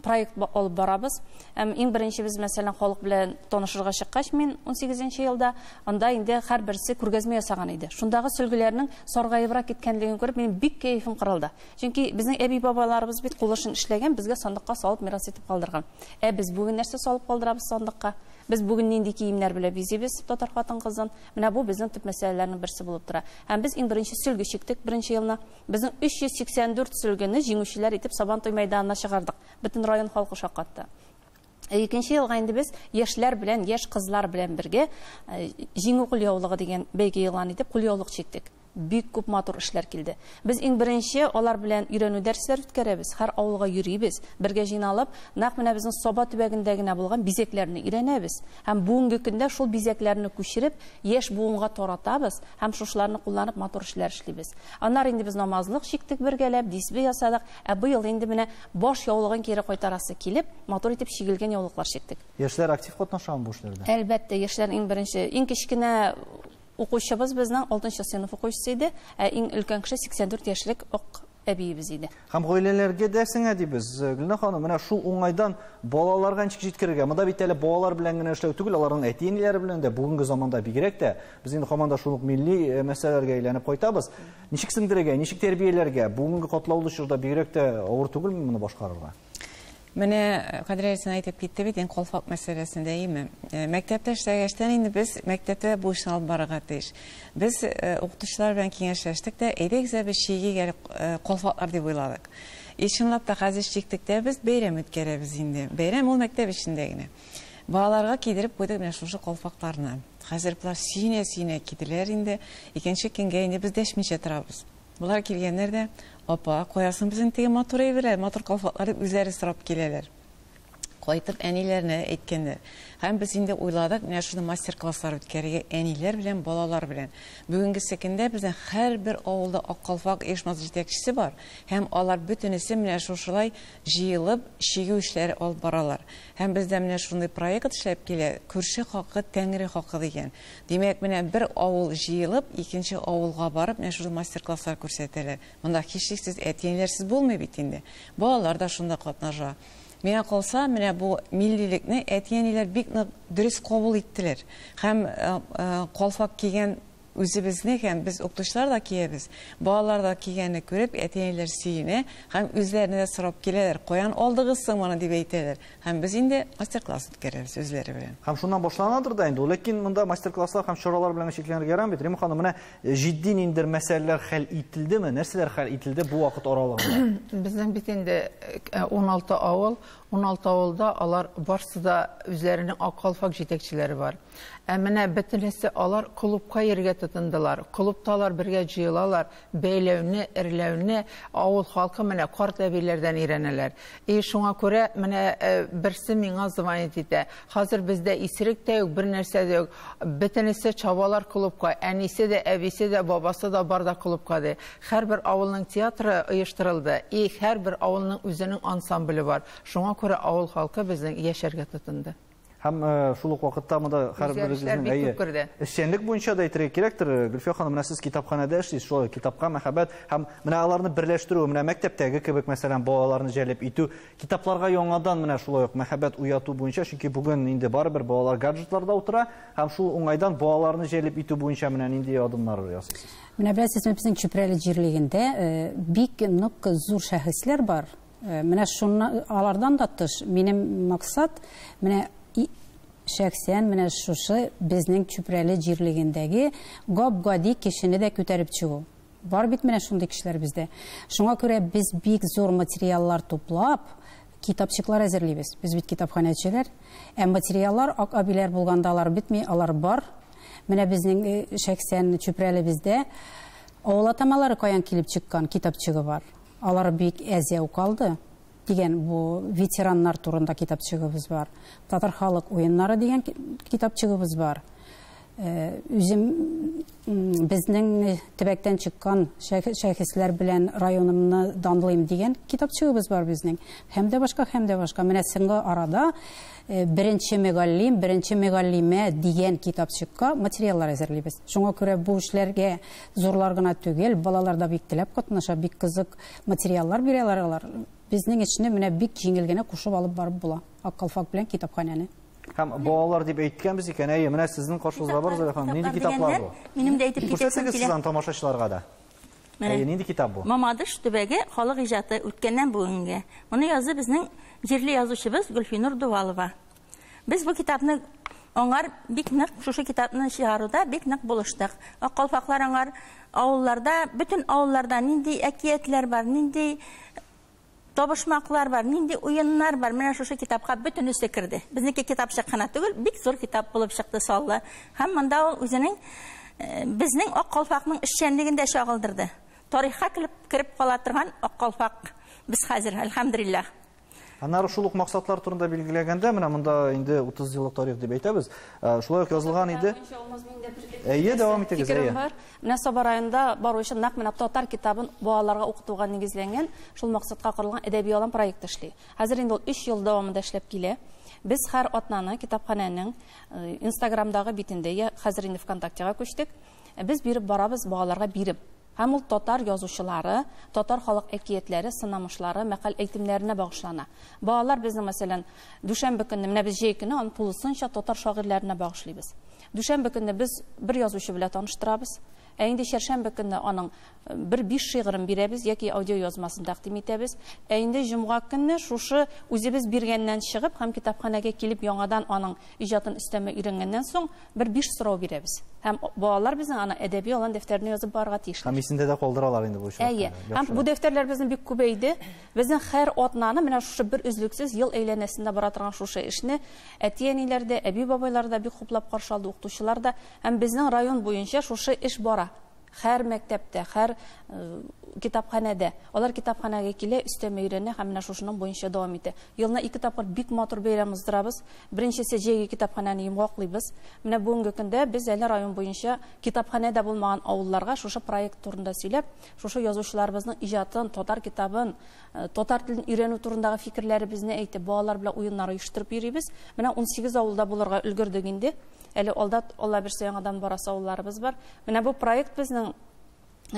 проект алып барабыз. Һәм иң беренче без, мәсәлән, халык белән танышырга чыккач, мин 18 елда анда инде һәрберсе күргәзмә ясаган иде. Шундагы сөлгеләрнең саргаебрак киткәнлеген күреп, минем бик кәефем кырылды. Чөнки безнең әби-бабаларыбыз бит кул эшен эшләгән, безгә сандыкка салып мирас итеп калдырган. Ә без бүген нәрсә салып калдырабыз сандыкка? Без бүген нинди киемнәр белән бизибез татар хатын-кызын? Менә бу безнең төп мәсьәләләрнең берсе булып тора. Һәм без иң беренче сөлге чиктек беренче елны. Безнең 384 сөлгене җиңүчеләр итеп Сабантуй мәйданына чыгардык. Бөтен район халкы шаккатты. Икенче елга инде без яшьләр белән, яшь кызлар белән бергә Җиңү кулъяулыгы дигән бәйге игълан итеп кулъяулык чиктек. Бик күп матур эшләр килде. Без иң беренче алар белән өйрәнү дәресләре үткәрәбез, һәр авылга йөрибез, бергә җыйналып, нәкъ менә безнең Саба төбәгендә генә булган бизәкләрне өйрәнәбез. Һәм бүгенге көндә шул бизәкләрне күчереп, яшь буынга таратабыз һәм шушыларны кулланып матур эшләр эшлибез. Аннары инде без намазлык чиктек бергәләп, дисбе ясадык. Ә быел инде менә баш яулыгын кире кайтарасы килеп, матур итеп чигелгән яулыклар чиктек. Яшьләр актив катнашамы бу эшләрдә? Әлбәттә, яшьләр иң беренче, иң кечкенә укучыбыз безнең 6 сыйныф укучысы иде, ә иң өлкән кеше 84 яшьлек ак әбиебез иде. Һәм гаиләләргә дә сеңә дибез. Гөлнар ханым, менә шул уңайдан балаларга ничек җиткерергә? Монда бит әле балалар белән генә эшләү түгел, аларның әти-әниләре белән дә бүгенге заманда бигрәк тә без инде һаман да шул ук милли мәсьәләләргә әйләнеп кайтабыз. Ничек сеңдерергә, ничек тәрбияләргә? Бүгенге катлаулы чорда бигрәк тә авыр түгелме моны башкарырга? Менә Кадрия син әйтеп китте бит, инде калфак мәсьәләсендә, әйеме? Мәктәптә эшләгәчтән инде без мәктәптә бу эшне алып барырга тиеш. Без укытучылар белән киңәшләштек тә, әйдәгез без чигик әле калфаклар дип уйладык. И чынлап та хәзер чиктек тә без бәйрәм үткәрәбез инде. Бәйрәм ул мәктәп эчендә генә. Балаларга кидереп куйдык менә шушы калфакларны. Хәзер болар сөенә-сөенә киделәр инде. Икенче көнгә инде без дәшмичә торабыз. Булар килгәннәр дә, апа, куясың безнең теге матур әйберләр, матур калфаклар дип үзләре сорап киләләр. Кайтып әниләренә әйткәннәр. Һәм без инде уйладык, менә шуны мастер-класслар үткәрергә әниләр белән, балалар белән. Бүгенге көндә безнең һәрбер авылда ак калфак оешмасы җитәкчесе бар. Һәм алар бөтенесе менә шушылай җыелып, чигү эшләре алып баралар. Һәм бездә менә шундый проект эшләп килә, күрше хакы, тәңре хакы дигән. Димәк, менә бер авыл җыелып, икенче авылга барып, менә шушы мастер-класслар күрсәтәләр. Монда һичшиксез әти-әниләрсез булмый бит инде. Балалар да шунда катнаша. Миңа калса, менә бу миллилекне әти-әниләр бик нык дөрес кабул иттеләр. Һәм калфак кигән үзебезне һәм без укытучылар да киябез. Балалар да кигәнне күреп, әти-әниләр сөенә һәм үзләренә дә сорап киләләр. Каян алдыгыз соң моны дип әйтәләр. Һәм без инде мастер-класс үткәрәбез үзләре белән. Һәм шуннан башланадыр да инде. Ләкин монда мастер-класслар һәм чаралар белән чикләнергә ярамый бит. Рима ханым, менә җитди ниндидер мәсьәләләр хәл ителдеме? Нәрсәләр хәл ителде бу вакыт аралыгында? Безнең бит инде 16 авыл, 16 авылда алар барсы да үзләренең ак калфак җитәкчеләре бар. Ә менә бөтенесе алар клубка йөрергә тотындылар. Клубта алар бергә җыелалар, бәйләүне, эрләүне авыл халкы менә карт әбиләрдән өйрәнәләр. И шуңа күрә менә берсе миңа звонить итә. Хәзер бездә исерек тә юк, бер нәрсә дә юк. Бөтенесе чабалар клубка. Әнисе дә, әбисе дә, бабасы да бар да клубка ди. Һәрбер авылның театры оештырылды. И һәрбер авылның үзенең ансамбле бар. Шуңа күрә авыл халкы безнең яшәргә тотынды. Һәм шул ук вакытта монда һәрберебезнең эшчәнлек буенча да әйтергә кирәктер. Гөлфия ханым, менә сез китапханәдә эшлисез, шулай китапка мәхәббәт һәм менә аларны берләштерү, менә мәктәптәге кебек, мәсәлән, балаларны җәлеп итү, китапларга яңадан менә шулай ук мәхәббәт уяту буенча, чөнки бүген инде барыбер балалар гаджетларда утыра, һәм шул уңайдан балаларны җәлеп итү буенча менә нинди адымнар ясыйсыз? Менә беләсезме, безнең Чүпрәле җирлегендә бик нык зур шәхесләр бар. Менә шуннан алардан да тыш, минем максат менә шәхсән менә шушы безнең Чүпрәле җирлегендәге гап-гади кешене дә күтәреп чыгу. Бар бит менә шундый кешеләр бездә. Шуңа күрә без бик зур материаллар туплап, китапчыклар әзерлибез. Без бит китапханәчеләр. Ә материаллар ак әбиләр булганда алар бетми, алар бар. Менә безнең шәхсән Чүпрәлебездә авыл атамалары каян килеп чыккан китапчыгы бар. Алар бик әзәү калды. Дигән бу ветераннар турында китапчыгыбыз бар. Татар халык уеннары дигән китапчыгыбыз бар. Үзем безнең төбәктән чыккан шәхесләр белән районымны данлыйм дигән китапчыгыбыз бар безнең. Һәм дә башка, һәм дә башка. Менә соңгы арада беренче мөгаллим, беренче мөгаллимә дигән китапчыкка материаллар әзерлибез. Шуңа күрә бу эшләргә зурлар гына түгел, балалар да бик теләп катнаша, бик кызык материаллар бирәләр алар. Безнең эшне менә бик җиңел генә кушып алып барып була. Ак калфак белән китапханәне. Һәм балалар дип әйткәнбез икән, әйе, менә сезнең каршыгызда бар, Зөләйха ханым, нинди китаплар бу? Минем дә әйтеп китәсем Күрсәтегез килә. сез аны тамашачыларга да. Менә. Әйе, нинди китап бу? Мамадыш төбәге халык иҗаты үткәннән бүгенгә. Моны язды безнең җирле язучыбыз Гөлфинур Дувалова. Без бу китапны аңар бик нык, шушы китапны чыгаруда бик нык булыштык. Ак калфаклар аңар авылларда, бөтен авылларда нинди әкиятләр бар, нинди табышмаклар бар, нинди уеннар бар. Менә шушы китапка бөтенесе керде. Безнеке китапчык кына түгел, бик зур китап булып чыкты саллы. Һәм монда ул үзенең безнең Ак калфакның эшчәнлеген дә чагылдырды. Тарихка кереп кала торган Ак калфак без хәзер, әлхәмдүлилләһ. Аннары шул ук максатлар турында билгеләгәндә, менә монда инде 30 еллык тарих дип әйтәбез. Шулай ук язылган иде. Әйе, дәвам итегез, Фикерем әйе. бар. Менә Саба районында бару өчен нәкъ менә татар китабын балаларга укытуга нигезләнгән, шул максатка корылган әдәби алан проекты эшли. Хәзер инде ул 3 ел дәвамында эшләп килә. Без һәр атнаны китапханәнең Инстаграмдагы битендә, я хәзер инде ВКонтактега күчтек. Без биреп барабыз балаларга биреп. Һәм ул татар язучылары, татар халык әкиятләре, сынамышлары, мәкаль әйтемнәренә багышлана. Балалар безнең, мәсәлән, дүшәмбе көнне, менә без җәй көне аны тулысынча татар шагыйрьләренә багышлыйбыз. Дүшәмбе көнне без бер язучы белән таныштырабыз. Ә инде чәршәмбе көнне аның бер 5 шигырен бирәбез яки аудио язмасын тәкъдим итәбез. Ә инде җомга көнне шушы үзебез биргәннән чыгып һәм китапханәгә килеп яңадан аның иҗатын өстәмә өйрәнгәннән соң бер 5 сорау бирәбез. Һәм балалар безнең аны әдәби алан дәфтәренә язып барырга тиешләр. Һәм исендә дә калдыралар инде бу очракта. Әйе. Һәм бу дәфтәрләр безнең бик күбәйде. Безнең һәр атнаны менә шушы бер өзлексез ел әйләнәсендә бара торган шушы эшне әти-әниләр дә, әби-бабайлар да бик хуплап каршы алды, укытучылар да. Һәм безнең район буенча шушы эш бара. Һәр мәктәптә, һәр китапханәдә. Алар китапханәгә килә, өстәмә өйрәнә һәм менә шушының буенча дәвам итә. Елына 2 тапкыр бик матур бәйрәм уздырабыз. Беренчесе җәйге китапханәне йомгаклыйбыз. Менә бүгенге көндә без әле район буенча китапханәдә булмаган авылларга шушы проект турында сөйләп, шушы язучыларыбызның иҗатын, татар китабын, татар телен өйрәнү турындагы фикерләребезне әйтеп, балалар белән уеннар оештырып йөрибез. Менә 18 авылда булырга өлгердек инде. Әле алда Алла бирсә яңадан барасы авылларыбыз бар. Менә бу проект безнең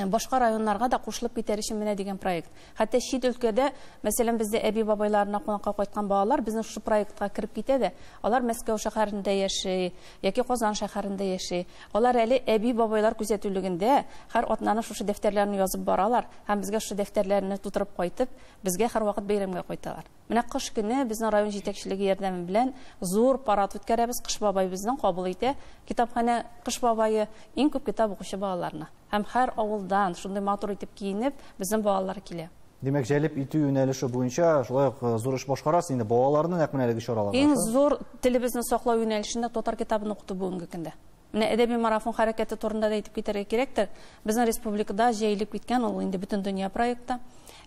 башка районнарга да кушылып китәр өчен менә дигән проект. Хәтта чит өлкәдә, мәсәлән, бездә әби-бабайларына кунакка кайткан балалар безнең шушы проектка кереп китә дә, алар Мәскәү шәһәрендә яши яки Казан шәһәрендә яши. Алар әле әби-бабайлар күзәтүлегендә һәр атнаны шушы дәфтәрләрне язып баралар һәм безгә шушы дәфтәрләрне тутырып кайтып, безгә һәрвакыт бәйрәмгә кайталар. Менә кыш көне безнең район җитәкчелеге ярдәме белән зур парад үткәрәбез. Кыш бабай безнең кабул итә. Китапханә Кыш бабае иң күп китап укучы балаларны. Һәм һәр авылдан шундый матур итеп киенеп безнең балалар килә. Димәк, җәлеп итү юнәлеше буенча шулай ук зур эш башкарасыз инде балаларны нәкъ менә әлеге чараларга. Иң зур телебезне саклау юнәлешендә татар китабын укыту бүгенге көндә. Менә әдәби марафон хәрәкәте турында да әйтеп китәргә кирәктер. Безнең республикада җәелеп киткән ул инде бөтен дөнья проекты.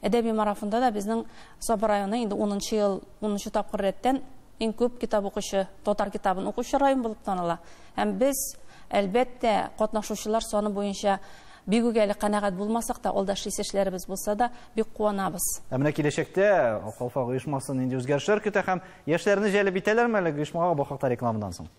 Әдәби марафонда да безнең Саба районы инде 10 ел, 10 тапкыр рәттән иң күп китап укучы, татар китабын укучы район булып таныла. Һәм без, әлбәттә, катнашучылар саны буенча бик үк әле канәгать булмасак та, алда эшлисе эшләребез булса да, бик куанабыз. Ә менә киләчәктә Ак калфак оешмасы нинди үзгәрешләр көтә һәм яшьләрне җәлеп итәләрме әлеге оешмага? Бу хакта рекламадан соң.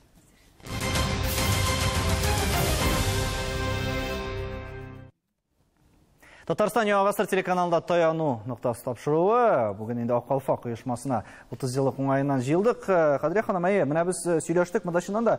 Татарстан Яңа Гасыр телеканалында таяну ноктасы тапшыруы. Бүген инде Ак калфак оешмасына 30 еллык уңаеннан җыелдык. Кадрия ханым, әйе, менә без сөйләштек. Монда чыннан да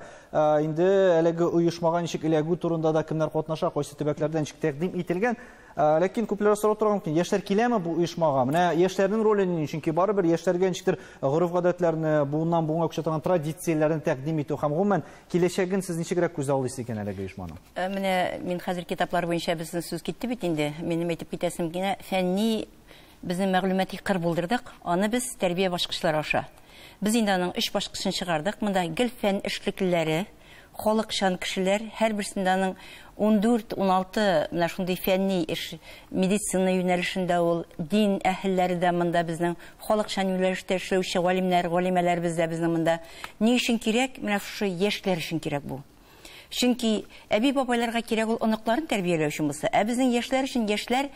инде әлеге оешмага ничек эләгү турында да кемнәр катнаша, кайсы төбәкләрдән ничек тәкъдим ителгән. Ләкин күпләр сорап торган мөмкин, яшьләр киләме бу оешмага? Менә яшьләрнең роле нинди? Чөнки барыбер яшьләргә ничектер гореф-гадәтләрне, буыннан буынга күчә торган традицияләрне тәкъдим итү һәм гомумән киләчәген сез ничегрәк күз алдыйсыз икән әлеге оешманың? Менә мин хәзер китаплар буенча безнең сүз китте бит инде. Минем әйтеп китәсем килә, фәнни безнең мәгълүмати кыр булдырдык. Аны без тәрбия башкычлары аша. Без инде аның 3 башкычын чыгардык. Монда гел фән эшлеклеләре, халыкчан кешеләр, һәрберсендә аның 14, 16 менә шундый фәнни эш, медицина юнәлешендә ул, дин әһелләре дә монда безнең халыкчан юнәлештә эшләүче галимнәр, галимәләр бездә безнең монда. Ни өчен кирәк? Менә шушы яшьләр өчен кирәк бу. Чөнки әби-бабайларга кирәк ул оныкларын тәрбияләү өчен булса, ә безнең яшьләр өчен яшьләр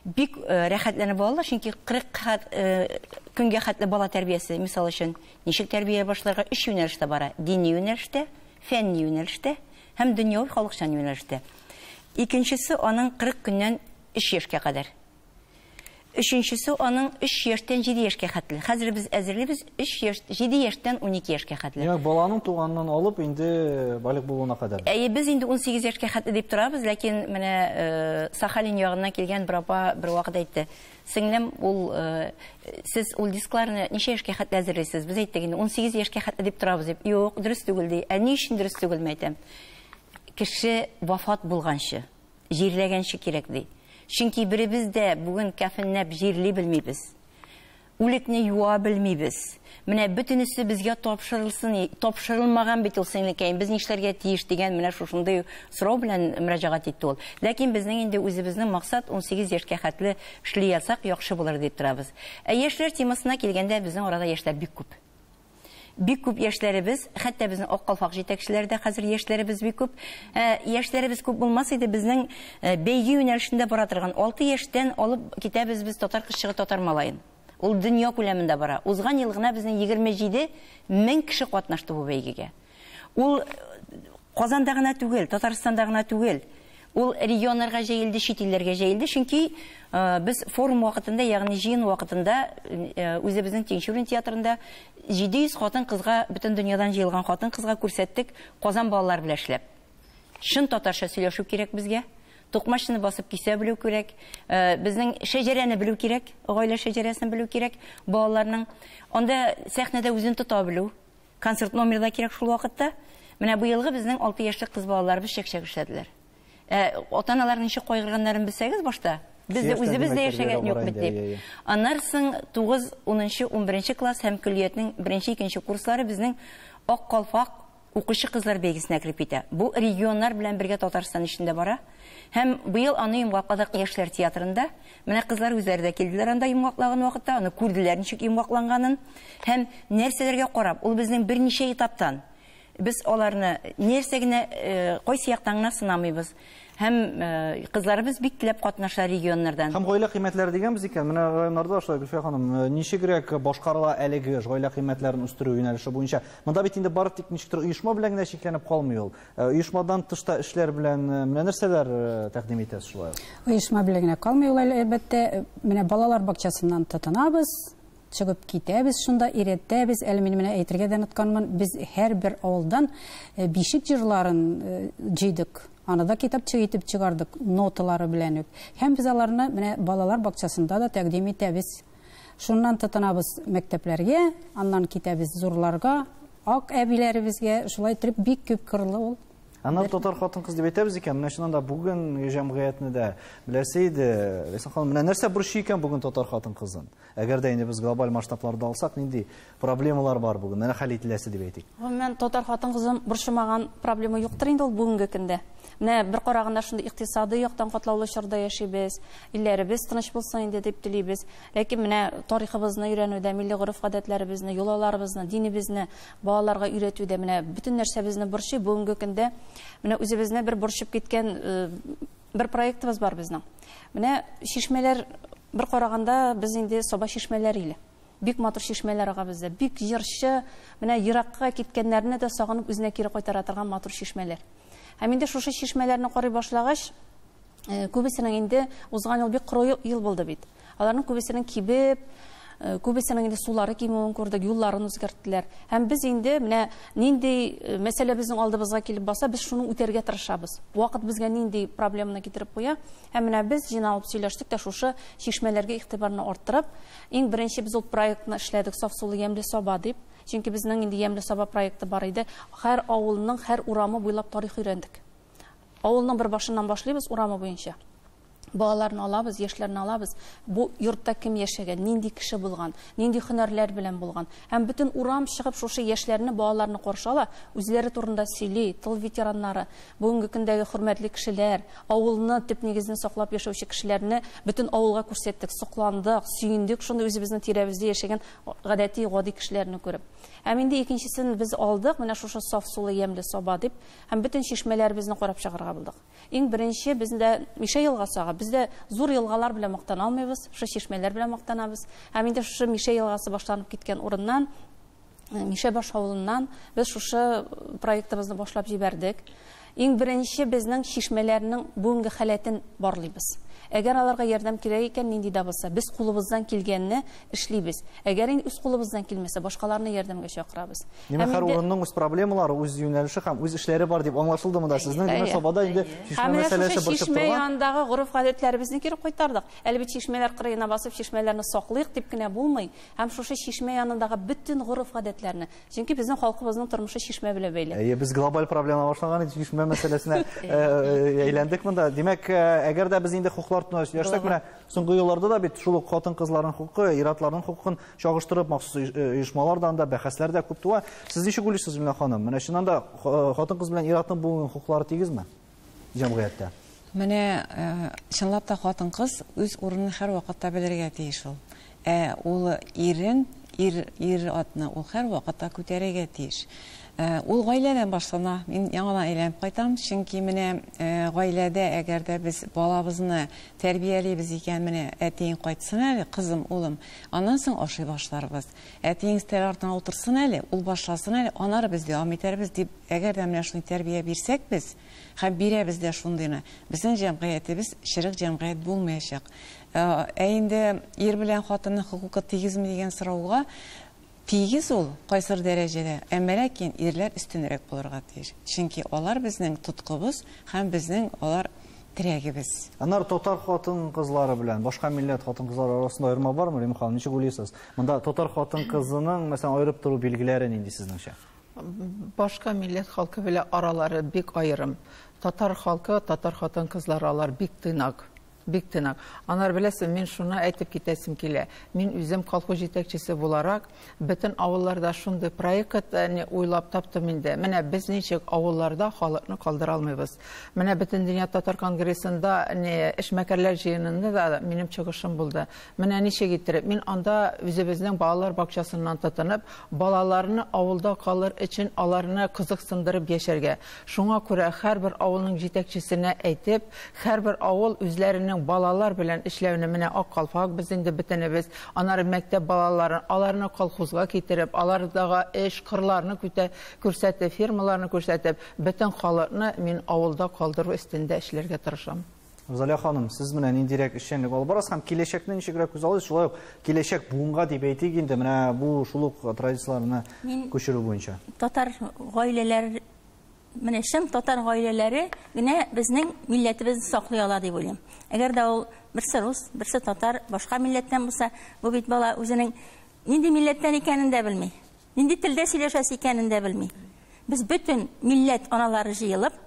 бик рәхәтләнеп алалар, чөнки 40 көнгә хәтле бала тәрбиясе, мисал өчен, ничек тәрбия башларга өч юнәлештә бара: дини юнәлештә, фәнни юнәлештә һәм дөньяви халыкчан юнәлештә. Икенчесе аның 40 көннән 3 яшькә кадәр. Өченчесе аның 3 яшьтән 7 яшькә хәтле. Хәзер без әзерлибез 3 яшь, 7 яшьтән 12 яшькә хәтле. Димәк, баланың туганнан алып инде балигъ булуына кадәр. Әйе, без инде 18 яшькә хәтле дип торабыз, ләкин менә Сахалин ягыннан килгән бер апа бер вакыт әйтте. Сеңлем, ул сез ул дискларны ничә яшькә хәтле әзерлисез? Без әйттек инде 18 яшькә хәтле дип торабыз дип. Юк, дөрес түгел ди. Ә ни өчен дөрес түгел, әйтәм. Кеше вафат булганчы, җирләгәнче кирәк ди. Чөнки беребез дә бүген кәфенләп җирли белмибез. Үлекне юа белмибез. Менә бөтенесе безгә тапшырылсын, тапшырылмаган бит ул сеңлекәем. Без нишләргә тиеш дигән менә шушындый сорау белән мөрәҗәгать итте ул. Ләкин безнең инде үзебезнең максат 18 яшькә хәтле эшли алсак яхшы булыр дип торабыз. Ә яшьләр темасына килгәндә безнең арада яшьләр бик күп. Бик күп яшьләребез, хәтта безнең Ак калфак җитәкчеләре дә хәзер яшьләребез бик күп. Яшьләребез күп булмас иде, безнең бәйге юнәлешендә бара торган 6 яшьтән алып китәбез без татар кызчыгы, татар малаен. Ул дөнья күләмендә бара. Узган ел гына безнең 27 мең кеше катнашты бу бәйгегә. Ул Казанда гына түгел, Татарстанда гына түгел. Ул регионнарга җәелде, чит илләргә җәелде, чөнки без форум вакытында, ягъни җыен вакытында үзебезнең Тинчурин театрында 700 хатын-кызга, бөтен дөньядан җыелган хатын-кызга күрсәттек Казан балалары белән эшләп. Чын татарча сөйләшү кирәк безгә. Токмачны басып кисә белү кирәк. Безнең шәҗәрәне белү кирәк, гаилә шәҗәрәсен белү кирәк балаларның. Анда сәхнәдә үзен тота белү, концерт номеры да кирәк шул вакытта. Менә быелгы безнең 6 яшьлек кыз балаларыбыз чәкчәк эшләделәр. Ата-аналарның ничек кайгырганнарын белсәгез башта, без дә үзебез дә яшәгән юк бит дип. Аннан соң 9, 10, 11 класс һәм көллиятнең 1, 2 курслары безнең Ак калфак укучы кызлар бәйгесенә кереп китә. Бу регионнар белән бергә Татарстан эчендә бара. Һәм быел аны йомгакладык Яшьләр театрында. Менә кызлар үзләре дә килделәр анда йомгаклаган вакытта, аны күрделәр ничек йомгакланганын һәм нәрсәләргә карап, ул безнең берничә этаптан без аларны нәрсә генә, кайсы яктан гына сынамыйбыз. Һәм кызларыбыз бик теләп катнаша регионнардан. Һәм гаилә кыйммәтләре дигәнбез икән, менә районнарда шулай, Гөлфия ханым, ничегрәк башкарыла әлеге гаилә кыйммәтләрен үстерү юнәлеше буенча? Монда бит инде бары тик ничектер оешма белән генә чикләнеп калмый ул. Оешмадан тышта эшләр белән менә нәрсәләр тәкъдим итәсез шулай? Оешма белән генә калмый ул, әлбәттә. Менә балалар бакчасыннан тотынабыз, чыгып китәбез, шунда өйрәтәбез. Әле мин менә әйтергә дә онытканмын, без һәрбер авылдан бишек җырларын җыйдык. Аны да китапчык итеп чыгардык, ноталары белән үк. Һәм без аларны менә балалар бакчасында да тәкъдим итәбез. Шуннан тотынабыз мәктәпләргә, аннан китәбез зурларга, ак әбиләребезгә, шулай итеп бик күп кырлы ул. Аннан татар хатын-кыз дип әйтәбез икән, менә чыннан да бүген җәмгыятьне дә беләсе иде. Ләйсән ханым, менә нәрсә борчый икән бүген татар хатын-кызын? Әгәр дә инде без глобаль масштабларда алсак, нинди проблемалар бар бүген? Менә хәл ителәсе дип әйтик. Гомумән, татар хатын-кызын борчымаган проблема юктыр инде ул бүгенге көндә. Менә бер караганда шундый икътисади яктан катлаулы чорда яшибез, илләребез тыныч булсын инде дип телибез. Ләкин менә тарихыбызны өйрәнүдә, милли гореф-гадәтләребезне, йолаларыбызны, динебезне балаларга өйрәтүдә менә бөтен нәрсәбезне борчый. Бүгенге көндә менә үзебезне бер борчып киткән бер проектыбыз бар безнең. Менә чишмәләр, бер караганда без инде Саба чишмәләре иле. Бик матур чишмәләр ага бездә, бик җырчы, менә еракка киткәннәрне дә сагынып үзенә кире кайтара торган матур чишмәләр. Һәм инде шушы чишмәләрне карый башлагач, күбесенең инде узган ел бик коры ел булды бит. Аларның күбесенең кибеп, күбесенең инде сулары кимүен күрдек, юлларын үзгәрттеләр. Һәм без инде менә нинди мәсьәлә безнең алдыбызга килеп баса, без шуны үтәргә тырышабыз. Вакыт безгә нинди проблеманы китереп куя. Һәм менә без җыйналып сөйләштек тә шушы чишмәләргә игътибарны арттырып, иң беренче без ул проектны эшләдек, Саф сулы ямьле Саба дип. Чөнки безнең инде ямьле Саба проекты бар иде. Һәр авылның һәр урамы буйлап тарих өйрәндек. Авылның бер башыннан башлыйбыз урамы буенча. Балаларны алабыз, яшьләрне алабыз. Бу йортта кем яшәгән, нинди кеше булган, нинди һөнәрләр белән булган. Һәм бөтен урам чыгып шушы яшьләрне, балаларны каршы ала, үзләре турында сөйли, тыл ветераннары, бүгенге көндәге хөрмәтле кешеләр, авылны төп нигезен саклап яшәүче кешеләрне бөтен авылга күрсәттек, сокландык, сөендек шундый үзебезнең тирәбездә яшәгән гадәти, гади кешеләрне күреп. Һәм инде икенчесен без алдык, менә шушы саф сулы ямьле Саба дип, һәм бөтен чишмәләребезне карап чыгарга булдык. Иң беренче бездә Мишә елгасы ага. Бездә зур елгалар белән мактана алмыйбыз, шушы чишмәләр белән мактанабыз. Һәм инде шушы Мишә елгасы башланып киткән урыннан, Мишә баш авылыннан без шушы проектыбызны башлап җибәрдек. Иң беренче безнең чишмәләрнең бүгенге халәтен барлыйбыз. Әгәр аларга ярдәм кирәк икән, нинди дә булса, без кулыбыздан килгәнне эшлибез. Әгәр инде үз кулыбыздан килмәсә, башкаларны ярдәмгә чакырабыз. Димәк, һәр урынның үз проблемалары, үз юнәлеше һәм үз эшләре бар дип аңлашылды монда. Сезнең димәк, Сабада инде чишмә мәсьәләсе борчып торган. Чишмә янындагы гореф-гадәтләребезне кире кайтардык. Әле бит чишмәләр кырыена басып, чишмәләрне саклыйк дип кенә булмый. Һәм шушы чишмә янындагы бөтен гореф-гадәтләрне. Чөнки безнең халкыбызның тормышы чишмә белән бәйле. Әйе, без глобаль проблема башлаган идек, чишмә мәсьәләсенә әйләндек монда. Димәк, әгәр дә без инде хокуклар турында сөйләшсәк, менә соңгы елларда да бит шул ук хатын-кызларның хокукы, ир-атларның хокукын чагыштырып махсус оешмалардан да бәхәсләр дә күп туа. Сез ничек уйлыйсыз, Гөлнар ханым? Менә чыннан да хатын-кыз белән ир-атның бүгенге хокуклары тигезме җәмгыятьтә? Менә чынлап та хатын-кыз үз урынын һәр вакытта белергә тиеш ул. Ә ул ирен, ир-атны ул һәр вакытта күтәрергә тиеш. Ул гаиләдән башлана. Мин яңадан әйләнеп кайтам, чөнки менә гаиләдә әгәр дә без балабызны тәрбиялибез икән, менә әтиең кайтсын әле, кызым, улым, аннан соң ашый башларбыз. Әтиең өстәл артына утырсын әле, ул башласын әле, аннары без дәвам итәрбез дип, әгәр дә менә шундый тәрбия бирсәк без, һәм бирәбез дә шундыйны, безнең җәмгыятебез черек җәмгыять булмаячак. Ә инде ир белән хатынның хокукы тигезме дигән сорауга, тигез ул кайсыр дәрәҗәдә, әмма ләкин ирләр өстенрәк булырга тиеш. Чөнки алар безнең тоткыбыз һәм безнең алар терәгебез. Аннары татар хатын-кызлары белән башка милләт хатын-кызлары арасында аерма бармы, Римма ханым, ничек уйлыйсыз? Монда татар хатын-кызының, мәсәлән, аерып тору билгеләре нинди сезнеңчә? Башка милләт халкы белән аралары бик аерым. Татар халкы, татар хатын-кызлары алар бик тыйнак. Бик тыйнак. Анар беләсең, мин шуны әйтеп китәсем килә. Мин үзем колхоз җитәкчесе буларак, бөтен авылларда шундый проект уйлап таптым инде. Менә без ничек авылларда халыкны калдыра алмыйбыз. Менә бөтен дөнья татар конгрессында эшмәкәрләр җыенында да минем чыгышым булды. Менә ничек иттереп, мин анда үзебезнең балалар бакчасыннан тотынып, балаларны авылда калыр өчен аларны кызыксындырып яшәргә. Шуңа күрә һәрбер авылның җитәкчесенә әйтеп, һәрбер авыл үзләренең балалар белән эшләүне, менә Ак калфак без инде бөтенебез, аннары мәктәп балаларын, аларны колхозга китереп, алардагы эш кырларны күрсәтеп, фирмаларны күрсәтеп, бөтен халыкны мин авылда калдыру өстендә эшләргә тырышам. Рузалия ханым, сез менә ниндирәк эшчәнлек алып барасыз һәм киләчәкне ничегрәк күз аласыз? Шулай ук киләчәк буынга дип әйтик инде, менә бу шул ук традицияләрне күчерү буенча. Татар гаиләләре, менә чын татар гаиләләре генә безнең милләтебезне саклый ала дип уйлыйм. Әгәр дә ул берсе рус, берсе татар, башка милләттән булса, бу бит бала үзенең нинди милләттән икәнен дә белми, нинди телдә сөйләшәсе икәнен дә белми. Без бөтен милләт аналары җыелып,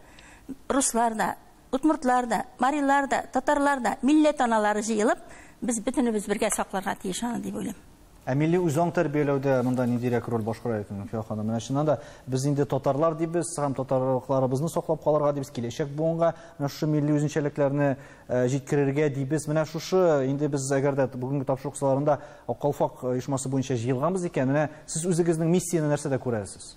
руслар да, удмуртлар да, марилар да, татарлар да, милләт аналары җыелып, без бөтенебез бергә сакларга тиеш аны дип уйлыйм. Ә милли үзаң тәрбияләүдә монда ниндирәк роль башкара икән, Гөлфия ханым? Менә чыннан да без инде татарлар дибез һәм татарлыкларыбызны саклап калырга дибез, киләчәк буынга менә шушы милли үзенчәлекләрне җиткерергә дибез. Менә шушы инде без әгәр дә бүгенге тапшыру кысаларында Ак калфак оешмасы буенча җыелганбыз икән, менә сез үзегезнең миссияне нәрсәдә күрәсез?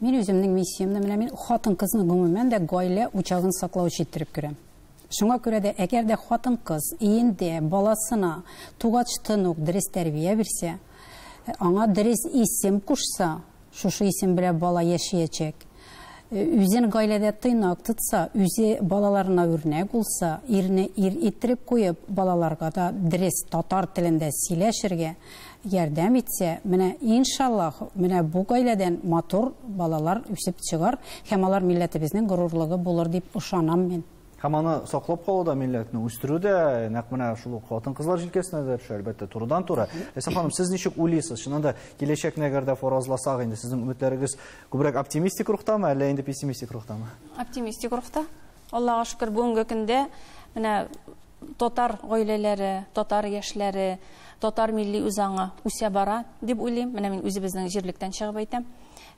Мин үземнең миссиямне, менә мин хатын-кызны гомумән дә гаилә учагын саклаучы иттереп күрәм. Шуңа күрә дә, әгәр дә хатын-кыз өендә баласына тугачтан ук дөрес тәрбия бирсә, аңа дөрес исем кушса, шушы исем белән бала яшәячәк. Үзен гаиләдә тыйнак тотса, үзе балаларына үрнәк булса, ирне ир иттереп куеп, балаларга да дөрес татар телендә сөйләшергә ярдәм итсә, менә иншаллаһ, менә бу гаиләдән матур балалар үсеп чыгар һәм алар милләтебезнең горурлыгы булыр дип ышанам мин. Һәм аны саклап калу да, милләтне үстерү дә нәкъ менә шул ук хатын-кызлар җилкәсенә дә төшә, әлбәттә, турыдан-туры. Ләйсән ханым, сез ничек уйлыйсыз? Чыннан да киләчәкне әгәр дә фаразласак, инде сезнең өметләрегез күбрәк оптимистик рухтамы, әллә инде пессимистик рухтамы? Оптимистик рухта. Аллаһка шөкер, бүгенге көндә менә Татар гаиләләре, татар яшьләре, татар милли үзаңы үсә бара дип уйлыйм. Менә мин үзебезнең җирлектән чыгып әйтәм.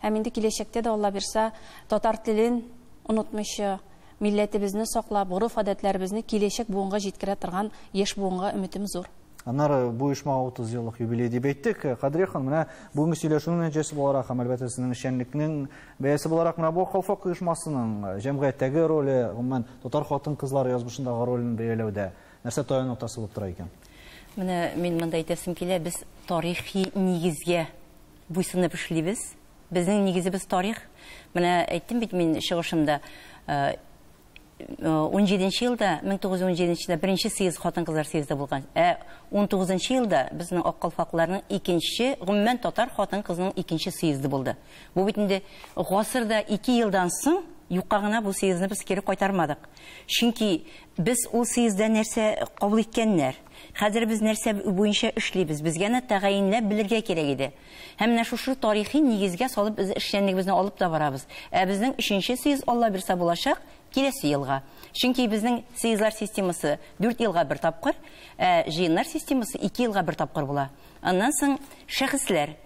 Һәм инде киләчәктә дә, Алла бирса, татар телен онытмыйча, милләтебезне саклап, гореф-гадәтләребезне киләчәк буынга җиткерә торган яшь буынга өметем зур. Аннары бу оешмага 30 еллык юбилей дип әйттек. Кадрия ханым, менә бүгенге сөйләшүнең нәтиҗәсе буларак һәм әлбәттә сезнең эшчәнлекнең бәясе буларак менә бу Калфак оешмасының җәмгыятьтәге роле, гомумән татар хатын-кызлары язмышындагы ролен бәяләүдә нәрсә таяну ноктасы булып тора икән? Менә мин монда әйтәсем килә, без тарихи нигезгә буйсынып эшлибез. Безнең нигезебез тарих. Менә әйттем бит мин чыгышымда, 17 елда, 1917 елда беренче съезд хатын-кызлар съезды булган. Ә 19 елда безнең Ак калфакларның икенче, гомумән татар хатын-кызының икенче съезды булды. Бу бит инде гасырда 2 елдан соң юкка гына бу съездны без кире кайтармадык. Чөнки без ул съездда нәрсә кабул иткәннәр, хәзер без нәрсә буенча эшлибез, безгә аны тәгаенләп белергә кирәк иде. Һәм менә шушы тарихи нигезгә салып без эшчәнлегебезне алып та барабыз. Ә безнең өченче съезд Алла бирсә булачак киләсе елга. Чөнки безнең съездлар системасы 4 елга бер тапкыр, ә җыеннар системасы 2 елга бер тапкыр була. Аннан соң шәхесләр.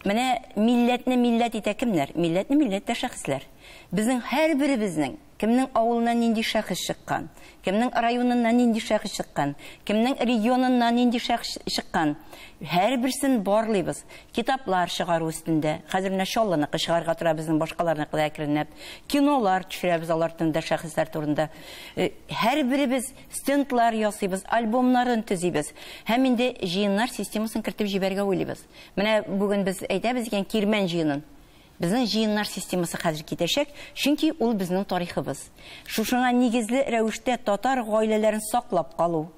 Менә милләтне милләт итә кемнәр? Милләтне милләт итә шәхесләр. Безнең һәрберебезнең кемнең авылыннан нинди шәхес чыккан, кемнең районыннан нинди шәхес чыккан, кемнең регионыннан нинди шәхес чыккан, һәрберсен барлыйбыз. Китаплар чыгару өстендә. Хәзер менә Чаллыныкы чыгарга тора, безнең башкаларныкы да әкренләп. Кинолар төшерәбез алар турында, шәхесләр турында. Һәрберебез стендлар ясыйбыз, альбомнарын төзибез. Һәм инде җыеннар системасын кертеп җибәрергә уйлыйбыз. Менә бүген без әйтәбез икән Кирмән җыенын. Безнең җыеннар системасы хәзер китәчәк, чөнки ул безнең тарихыбыз. Шушыңа нигезле рәвештә татар гаиләләрен саклап калу,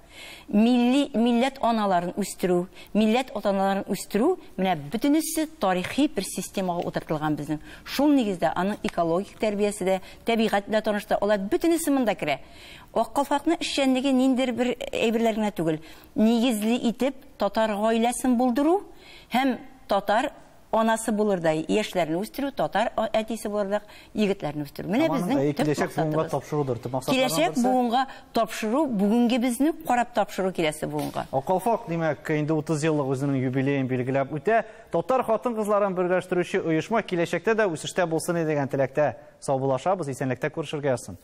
милли милләт аналарын үстерү, милләт ата-аналарын үстерү, менә бөтенесе тарихи бер системага утыртылган безнең. Шул нигездә аның экологик тәрбиясе дә, табигать белән таныштыра, алар бөтенесе монда керә. Ак калфакның эшчәнлеге ниндидер бер әйберләр генә түгел. Нигезле итеп татар гаиләсен булдыру һәм татар анасы булырдай яшьләрне үстерү, татар әтисе булырдай егетләрне үстерү. Менә безнең төп киләчәк буынга тапшырудыр, төп максатларның Киләчәк буынга тапшыру, бүгенге безне карап тапшыру киләсе буынга. Ак калфак, димәк, инде 30 еллык үзенең юбилеен билгеләп үтә. Татар хатын-кызларын берләштерүче оешма киләчәктә дә үсештә булсын дигән теләктә саубуллашабыз, исәнлектә күрешергә язсын.